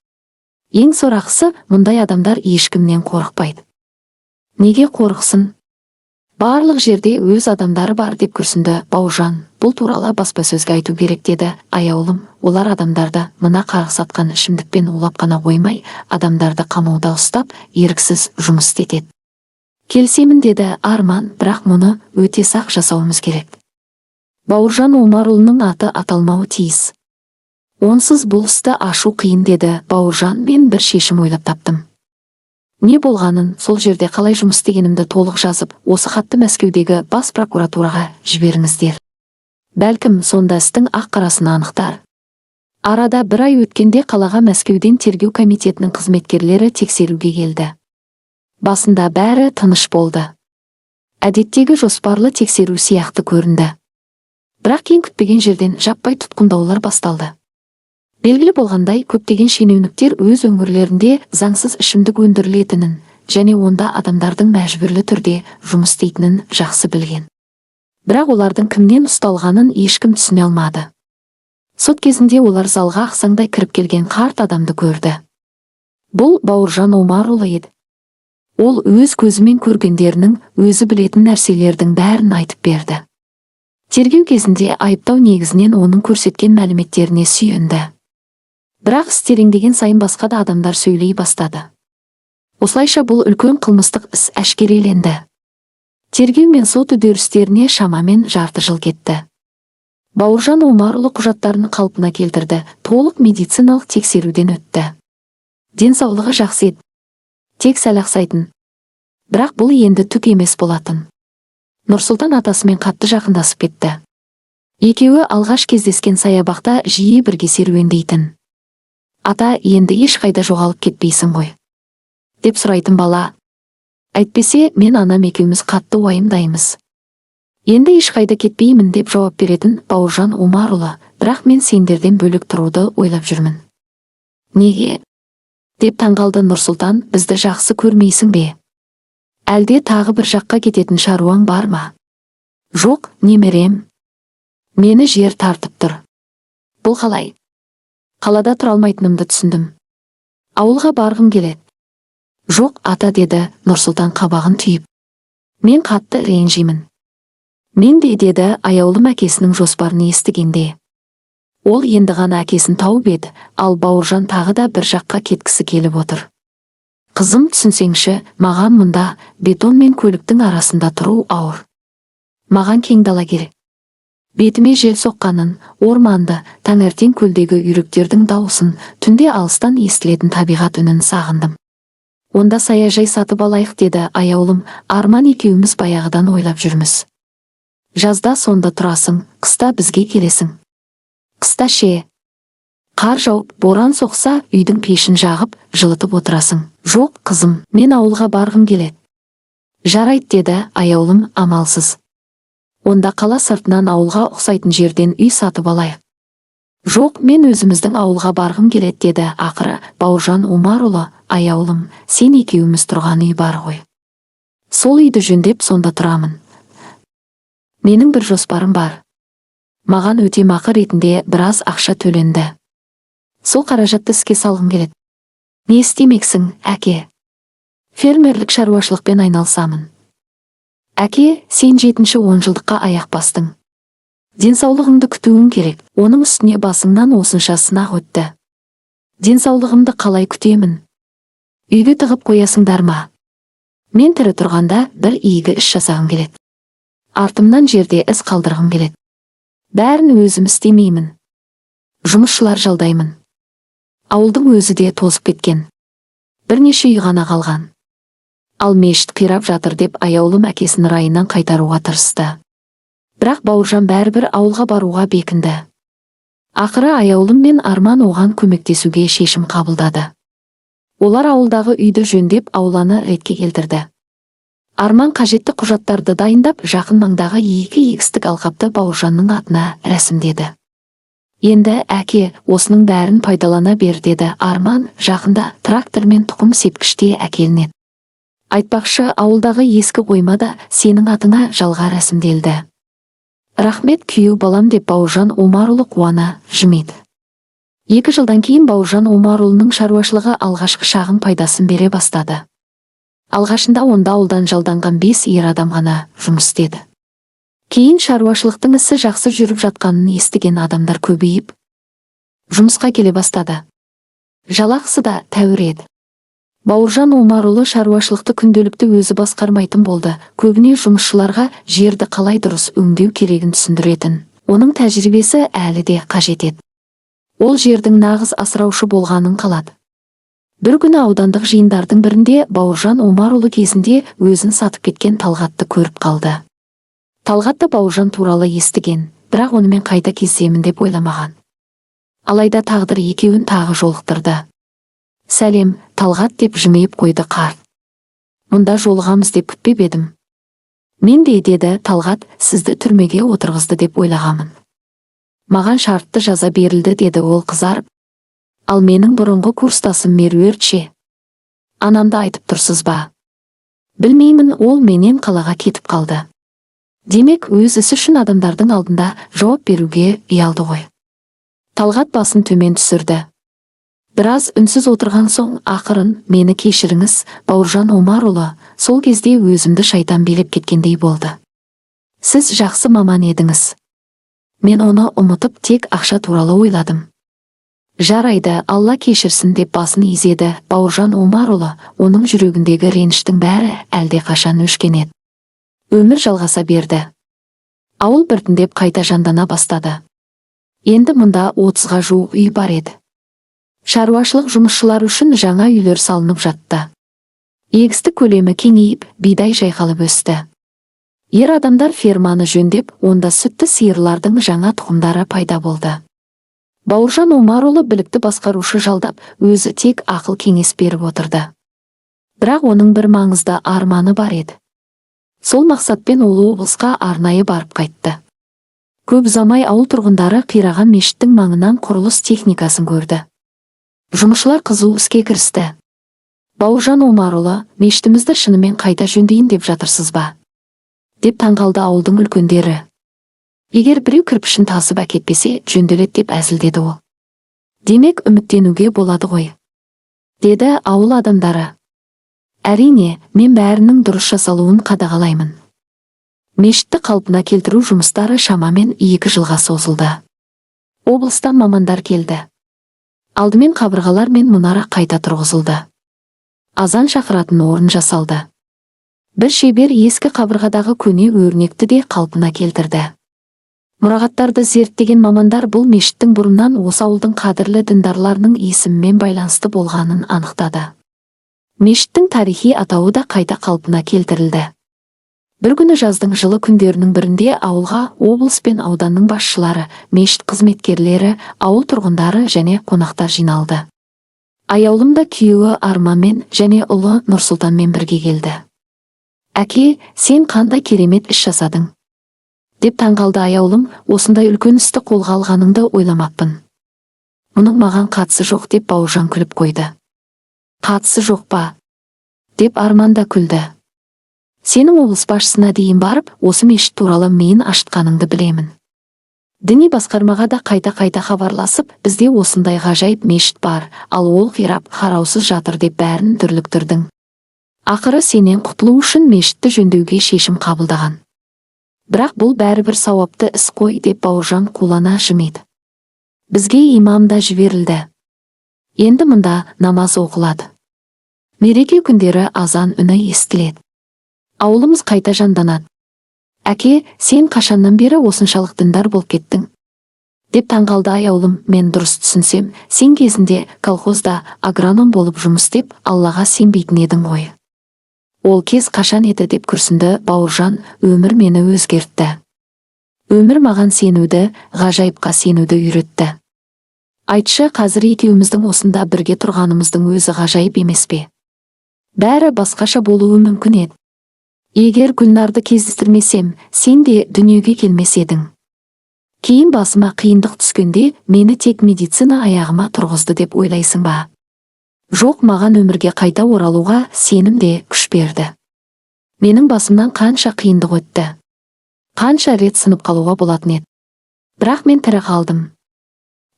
Ең сорақысы, мұндай адамдар ешкімнен қорықпайды. Неге қорықсын? Барлық жерде өз адамдары бар, деп күрсінді Бауыржан. Бұл туралы баспасөзге айту керек, деді Аяулым. Олар адамдарды мына қарқ сатқан ішімдікпен улап қана қоймай, адамдарды қамауда ұстап, еріксіз жұмыс істетеді. Келісемін, деді Арман, бірақ мұны өте сақ жасауымыз керек. Бауыржан Омарұлының аты аталмауы тиіс. Онсыз бұл істі ашу қиын, деді Бауыржан. Мен бір шешім ойлап таптым. Не болғанын, сол жерде қалай жұмыс істегенімді толық жазып, осы хатты Мәскеудегі бас прокуратураға жіберіңіздер. Бәлкім, сонда істің ақ қарасын анықтар. Арада бір ай өткенде қалаға Мәскеуден тергеу комитетінің қызметкерлері тексеруге келді. Басында бәрі тыныш болды. Әдеттегі жоспарлы тексеру сияқты көрінді. Бірақ кейін күтпеген жерден жаппай тұтқындаулар басталды. Белгілі болғандай, көптеген шенеуніктер өз өңірлерінде заңсыз ішімдік өндірілетінін және онда адамдардың мәжбүрлі түрде жұмыс істейтінін жақсы білген. Бірақ олардың кімнен ұсталғанын ешкім түсіне алмады. Сот кезінде олар залға ақсаңдай кіріп келген қарт адамды көрді. Бұл Бауыржан Омарұлы еді. Ол өз көзімен көргендерінің, өзі білетін нәрселердің бәрін айтып берді. Тергеу кезінде айыптау негізінен оның көрсеткен мәліметтеріне сүйенді. Бірақ іс тереңдеген сайын басқа да адамдар сөйлей бастады. Осылайша бұл үлкен қылмыстық іс әшкереленді. Тергеу мен сот үдерістеріне шамамен жарты жыл кетті. Бауыржан Омарұлы құжаттарын қалпына келтірді, толық медициналық тексеруден өтті. Денсаулығы жақсы еді. Тек сәл ақсайтын. Бірақ бұл енді түк емес болатын. Нұрсұлтан атасымен қатты жақындасып кетті. Екеуі алғаш кездескен саябақта жиі бірге серуендейтін. «Ата, енді ешқайда жоғалып кетпейсің ғой?» – деп сұрайтын бала. «Әйтпесе, мен анам екеуміз қатты уайымдаймыз». «Енді ешқайда кетпеймін», – деп жауап беретін Бауыржан Омарұлы, «бірақ мен сендерден бөлек тұруды ойлап жүрмін». «Неге?» – деп таңғалды Нұрсұлтан. «Бізді жақсы көрмейсің бе? Әлде тағы бір жаққа кететін шаруаң бар ма?» «Жоқ, немерем. Мені жер тартып тұр». «Бұл қалай?» «Қалада тұра алмайтынымды түсіндім. Ауылға барғым келеді». «Жоқ, ата», – деді Нұрсұлтан қабағын түйіп. «Мен қатты ренжимін». «Мен де», – деді Аяулым әкесінің жоспарын естігенде. Ол енді ғана әкесін тауып еді, ал Бауыржан тағы да бір жаққа кеткісі келіп отыр. «Қызым, түсінсеңші, маған мұнда бетон мен көліктің арасында тұру ауыр. Маған кең дала керек. Бетіме жел соққанын, орманды, таңертең көлдегі үйректердің дауысын, түнде алыстан естілетін табиғат үнін сағындым». «Онда саяжай сатып алайық», – деді Аяулым. «Арман екеуміз баяғыдан ойлап жүрміз. Жазда сонда тұрасың, қыста бізге келесің». «Қыста ше?» «Қар жауып, боран соқса, үйдің пешін жағып, жылытып отырасың». «Жоқ, қызым, мен ауылға барғым келеді». «Жарайды», – деді Аяулым амалсыз. «Онда қала сыртынан ауылға ұқсайтын жерден үй сатып алайық». «Жоқ, мен өзіміздің ауылға барғым келеді», – деді ақыры Бауыржан Омарұлы. «Аяулым, сен екеуміз тұрған үй бар ғой. Сол үйді жөндеп, сонда тұрамын. Менің бір жоспарым бар. Маған өтемақы ретінде біраз ақша төленді. Сол қаражатты іске салғым келеді». «Не істемексің, әке?» «Фермерлік шаруашылықпен айналысамын». «Әке, сен жетінші онжылдыққа аяқ бастың. Денсаулығыңды күтуің керек. Оның үстіне басыңнан осынша сынақ өтті». «Денсаулығымды қалай күтемін? Үйге тығып қоясыңдар ма? Мен тірі тұрғанда бір игі іс жасағым келеді. Артымнан жерде із қалдырғым келеді. Бәрін өзім істемеймін. Жұмысшылар жалдаймын. Ауылдың өзі де тозып кеткен. Бірнеше үй ғана қалған. Ал мешіт қирап жатыр», – деп Аяулым әкесін райынан қайтаруға тырысты. Бірақ Бауыржан бәрібір ауылға баруға бекінді. Ақыры Аяулым мен Арман оған көмектесуге шешім қабылдады. Олар ауылдағы үйді жөндеп, ауланы ретке келтірді. Арман қажетті құжаттарды дайындап, жақын маңдағы екі егістік алқапты Бауыржанның атына рәсімдеді. «Енді, әке, осының бәрін пайдалана бер», – деді Арман. «Жақында трактор мен тұқым сепкіш те әкелінеді. Айтпақшы, ауылдағы ескі қойма да сенің атыңа жалға рәсімделді». «Рахмет, күйеу балам», – деп Бауыржан Омарұлы қуана жымиды. 2 жылдан кейін Бауыржан Омарұлының шаруашылығы алғашқы шағын пайдасын бере бастады. Алғашында онда ауылдан жалданған бес ер адам ғана жұмыс істеді. Кейін шаруашылықтың ісі жақсы жүріп жатқанын естіген адамдар көбейіп, жұмысқа келе бастады. Жалақысы да тәуір еді. Бауыржан Омарұлы шаруашылықты күнделікті өзі басқармайтын болды. Көбіне жұмысшыларға жерді қалай дұрыс өңдеу керегін түсіндіретін. Оның тәжірибесі әлі де қажет еді. Ол жердің нағыз асыраушы болғанын қалады. Бір күні аудандық жиындардың бірінде Бауыржан Омарұлы кезінде өзін сатып кеткен Талғатты көріп қалды. Талғат та Бауыржан туралы естіген, бірақ онымен қайта кездесемін деп ойламаған. Алайда тағдыр екеуін тағы жолықтырды. «Сәлем, Талғат», – деп жымиып қойды қарт. «Мұнда жолығамыз деп күтпеп едім». «Мен де», – деді Талғат, «сізді түрмеге отырғызды деп ойлағамын». «Маған шартты жаза берілді», – деді ол қызарып. «Ал менің бұрынғы курстасым Меруерт ше?» «Анамды айтып тұрсыз ба? Білмеймін, ол менен қалаға кетіп қалды». «Демек, өз ісі үшін адамдардың алдында жауап беруге ұялды ғой». Талғат басын төмен түсірді. Біраз үнсіз отырған соң ақырын: «Мені кешіріңіз, Бауыржан Омарұлы, сол кезде өзімді шайтан билеп кеткендей болды. Сіз жақсы маман едіңіз. Мен оны ұмытып, тек ақша туралы ойладым». «Жарайды, Алла кешірсін», – деп басын изеді Бауыржан Омарұлы. Оның жүрегіндегі реніштің бәрі әлдеқашан өшкен еді. Өмір жалғаса берді. Ауыл біртіндеп қайта жандана бастады. Енді мұнда 30-ға жуық үй бар еді. Шаруашылық жұмысшылары үшін жаңа үйлер салынып жатты. Егістік көлемі кеңейіп, бидай жайқалып өсті. Ер адамдар ферманы жөндеп, онда сүтті сиырлардың жаңа тұқымдары пайда болды. Бауыржан Омарұлы білікті басқарушы жалдап, өзі тек ақыл кеңес беріп отырды. Бірақ оның бір маңызды арманы бар еді. Сол мақсатпен ол облысқа арнайы барып қайтты. Көп ұзамай ауыл тұрғындары қираған мешіттің маңынан құрылыс техникасын көрді. Жұмысшылар қызу іске кірісті. «Бауыржан Омарұлы, мешітімізді шынымен қайта жөндейін деп жатырсыз ба?» – деп таңғалды ауылдың үлкендері. «Егер біреу кірпішін тасып әкетпесе, жөнделеді», – деп әзілдеді ол. «Демек, үміттенуге болады ғой», – деді ауыл адамдары. «Әрине, мен бәрінің дұрыс жасалуын қадағалаймын». Мешітті қалпына келтіру жұмыстары шамамен 2 жылға созылды. Облыстан мамандар келді. Алдымен қабырғалар мен мұнара қайта тұрғызылды. Азан шақыратын орын жасалды. Бір шебер ескі қабырғадағы көне өрнекті де қалпына келтірді. Мұрағаттарды зерттеген мамандар бұл мешіттің бұрыннан осы ауылдың қадірлі діндарларының есімімен байланысты болғанын анықтады. Мешіттің тарихи атауы да қайта қалпына келтірілді. Бір күні, жаздың жылы күндерінің бірінде, ауылға облыс пен ауданның басшылары, мешіт қызметкерлері, ауыл тұрғындары және қонақтар жиналды. Аяулым да күйеуі Арманмен және ұлы Нұрсұлтанмен бірге келді. «Әке, сен қандай керемет іс жасадың!» – деп таңғалды Аяулым. «Осындай үлкен істі қолға алғаныңды ойламаппын». «Мұның маған қатысы жоқ», – деп Бауыржан күліп қойды. «Қатысы жоқ па?» – деп Арман да күлді. «Сенің облыс басшысына дейін барып, осы мешіт туралы миын ашытқаныңды білемін. Діни басқармаға да қайта-қайта хабарласып, бізде осындай ғажайып мешіт бар, ал ол қирап, қараусыз жатыр деп бәрін дүрліктірдің. Ақыры сенен құтылу үшін мешітті жөндеуге шешім қабылдаған. Бірақ бұл бәрібір сауапты іс қой», – деп Бауыржан қулана жымиды. «Бізге имам да жіберілді. Енді мұнда намаз оқылады. Мереке күндері азан үні естіледі. Ауылымыз қайта жанданады». «Әке, сен қашаннан бері осыншалық діндар болып кеттің?» – деп таңғалды Аяулым. «Мен дұрыс түсінсем, сен кезінде колхозда агроном болып жұмыс істеп, Аллаға сенбейтін едің ғой». «Ол кез қашан еді?» – деп күрсінді Бауыржан. «Өмір мені өзгертті. Өмір маған сенуді, ғажайыпқа сенуді үйретті. Айтшы, қазір екеуміздің осында бірге тұрғанымыздың өзі ғажайып емес пе? Бәрі басқаша болуы мүмкін еді. Егер Гүлнарды кездестірмесем, сен де дүниеге келмес едің. Кейін басыма қиындық түскенде мені тек медицина аяғыма тұрғызды деп ойлайсың ба? Жоқ, маған өмірге қайта оралуға сенім де күш берді. Менің басымнан қанша қиындық өтті. Қанша рет сынып қалуға болатын еді. Бірақ мен тірі қалдым.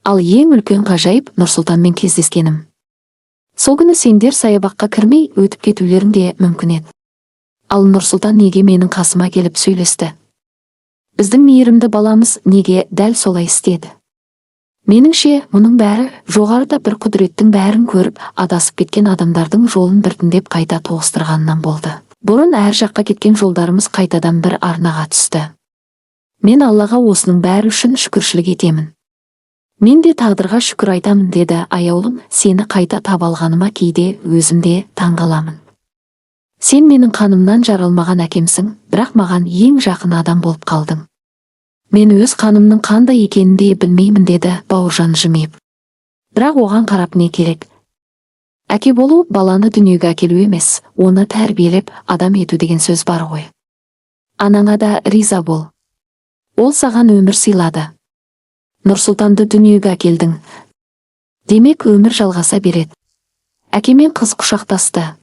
Ал ең үлкен ғажайып – Нұрсұлтанмен кездескенім. Сол күні сендер саябаққа кірмей өтіп кетулерің де мүмкін еді. Ал Нұрсұлтан неге менің қасыма келіп сөйлесті? Біздің мейірімді баламыз неге дәл солай істеді? Меніңше, мұның бәрі жоғарыда бір құдіреттің бәрін көріп, адасып кеткен адамдардың жолын біртіндеп қайта тоғыстырғанынан болды. Бұрын әр жаққа кеткен жолдарымыз қайтадан бір арнаға түсті. Мен Аллаға осының бәрі үшін шүкіршілік етемін». «Мен де тағдырға шүкір айтамын», – деді Аяулым. «Сені қайта таба алғаныма кейде өзім де таңғаламын. Сен менің қанымнан жаралмаған әкемсің, бірақ маған ең жақын адам болып қалдың». «Мен өз қанымның қандай екенін де білмеймін», – деді Бауыржан жымиып. «Бірақ оған қарап не керек? Әке болу – баланы дүниеге әкелу емес, оны тәрбиелеп, адам ету деген сөз бар ғой. Анаңа да риза бол. Ол саған өмір сыйлады. Нұрсұлтанды дүниеге әкелдің. Демек, өмір жалғаса береді». Әке мен қыз құшақтасты.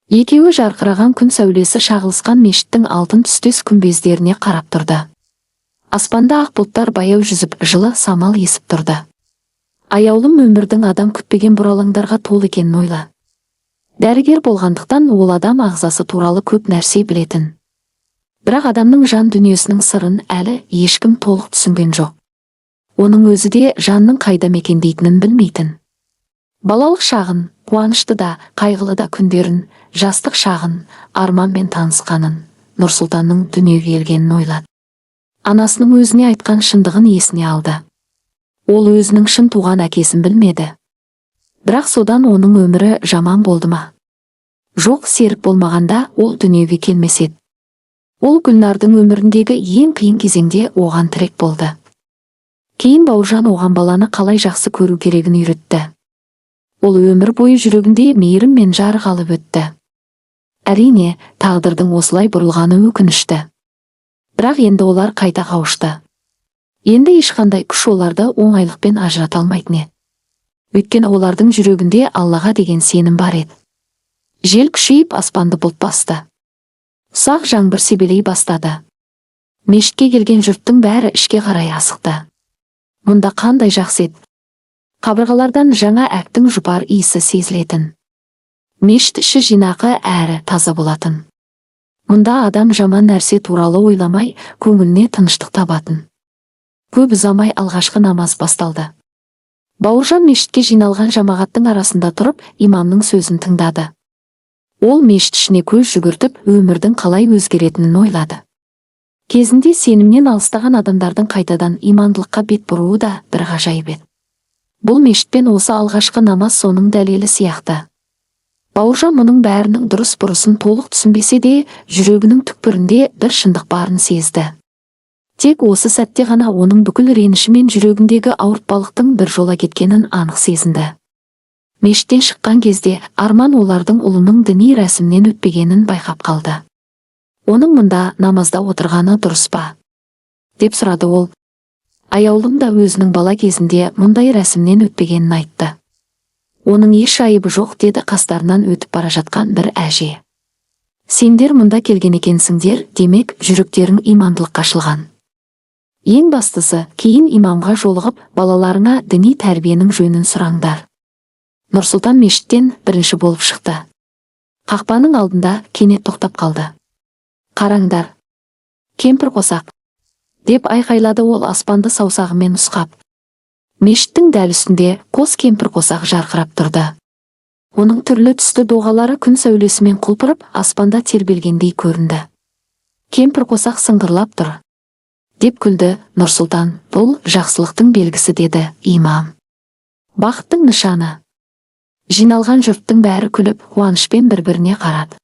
Екеуі жарқыраған күн сәулесі шағылысқан мешіттің алтын түстес күмбездеріне қарап тұрды. Аспанда ақ бұлттар баяу жүзіп, жылы самал есіп тұрды. Аяулым, өмірдің адам күтпеген бұралаңдарға толы екенін ойла. Дәрігер болғандықтан, ол адам ағзасы туралы көп нәрсе білетін. Бірақ адамның жан дүниесінің сырын әлі ешкім толық түсінген жоқ. Оның өзі де жанның қайда мекендейтінін білмейтін. Балалық шағын, қуанышты да, қайғылы да күндерін, жастық шағын, Арманмен танысқанын, Нұрсұлтанның дүниеге келгенін ойлады. Анасының өзіне айтқан шындығын есіне алды. Ол өзінің шын туған әкесін білмеді. Бірақ содан оның өмірі жаман болды ма? Жоқ, Серік болмағанда, ол дүниеге келмес еді. Ол Гүлнардың өміріндегі ең қиын кезеңде оған тірек болды. Кейін Бауыржан оған баланы қалай жақсы көру керегін үйретті. Ол өмір бойы жүрегінде мейірім мен жарық алып өтті. Әрине, тағдырдың осылай бұрылғаны өкінішті. Бірақ енді олар қайта қауышты. Енді ешқандай күш оларды оңайлықпен ажырата алмайтын еді. Өйткені олардың жүрегінде Аллаға деген сенім бар еді. Жел күшейіп, аспанды бұлт басты. Ұсақ жаңбыр себелей бастады. Мешітке келген жұрттың бәрі ішке қарай асықты. Мұнда қандай жақсы еді. Қабырғалардан жаңа әктің жұпар иісі сезілетін. Мешіт іші жинақы әрі таза болатын. Мұнда адам жаман нәрсе туралы ойламай, көңіліне тыныштық табатын. Көп ұзамай алғашқы намаз басталды. Бауыржан мешітке жиналған жамағаттың арасында тұрып, имамның сөзін тыңдады. Ол мешіт ішіне көз жүгіртіп, өмірдің қалай өзгеретінін ойлады. Кезінде сенімнен алыстаған адамдардың қайтадан имандылыққа бет бұруы да бір ғажайып еді. Бұл мешіт пен осы алғашқы намаз соның дәлелі сияқты. Бауыржан мұның бәрінің дұрыс бұрысын толық түсінбесе де, жүрегінің түкпірінде бір шындық барын сезді. Тек осы сәтте ғана оның бүкіл реніші мен жүрегіндегі ауыртпалықтың бір жола кеткенін анық сезінді. Мешіттен шыққан кезде Арман олардың ұлының діни рәсімнен өтпегенін байқап қалды. «Оның мұнда намазда отырғаны дұрыс па?» деп сұрады ол. Аяулым да өзінің бала кезінде мұндай рәсімнен өтпегенін айтты. «Оның еш айыбы жоқ», – деді қастарынан өтіп бара жатқан бір әже. «Сендер мұнда келген екенсіңдер, демек, жүректерің имандылыққа ашылған. Ең бастысы, кейін имамға жолығып, балаларыңа діни тәрбиенің жөнін сұраңдар». Нұрсұлтан мешіттен бірінші болып шықты. Қақпаның алдында кенет тоқтап қалды. «Қараңдар! Кемпір қосақ!» – деп айқайлады ол аспанды саусағымен нұсқап. Мешіттің дәл үстінде қос кемпір қосақ жарқырап тұрды. Оның түрлі түсті доғалары күн сәулесімен құлпырып, аспанда тербелгендей көрінді. «Кемпір қосақ сыңғырлап тұр», – деп күлді Нұрсұлтан. «Бұл жақсылықтың белгісі», – деді имам. «Бақыттың нышаны». Жиналған жұрттың бәрі күліп, қуанышпен бір біріне қарады.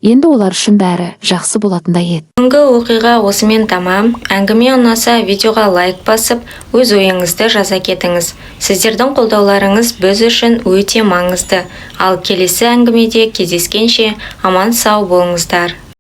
Енді олар үшін бәрі жақсы болатындай еді. Бүгінгі оқиға осымен тамам. Әңгіме ұнаса, видеоға лайк басып, өз ойыңызды жаза кетіңіз. Сіздердің қолдауларыңыз біз үшін өте маңызды. Ал келесі әңгімеде кездескенше, аман сау болыңыздар.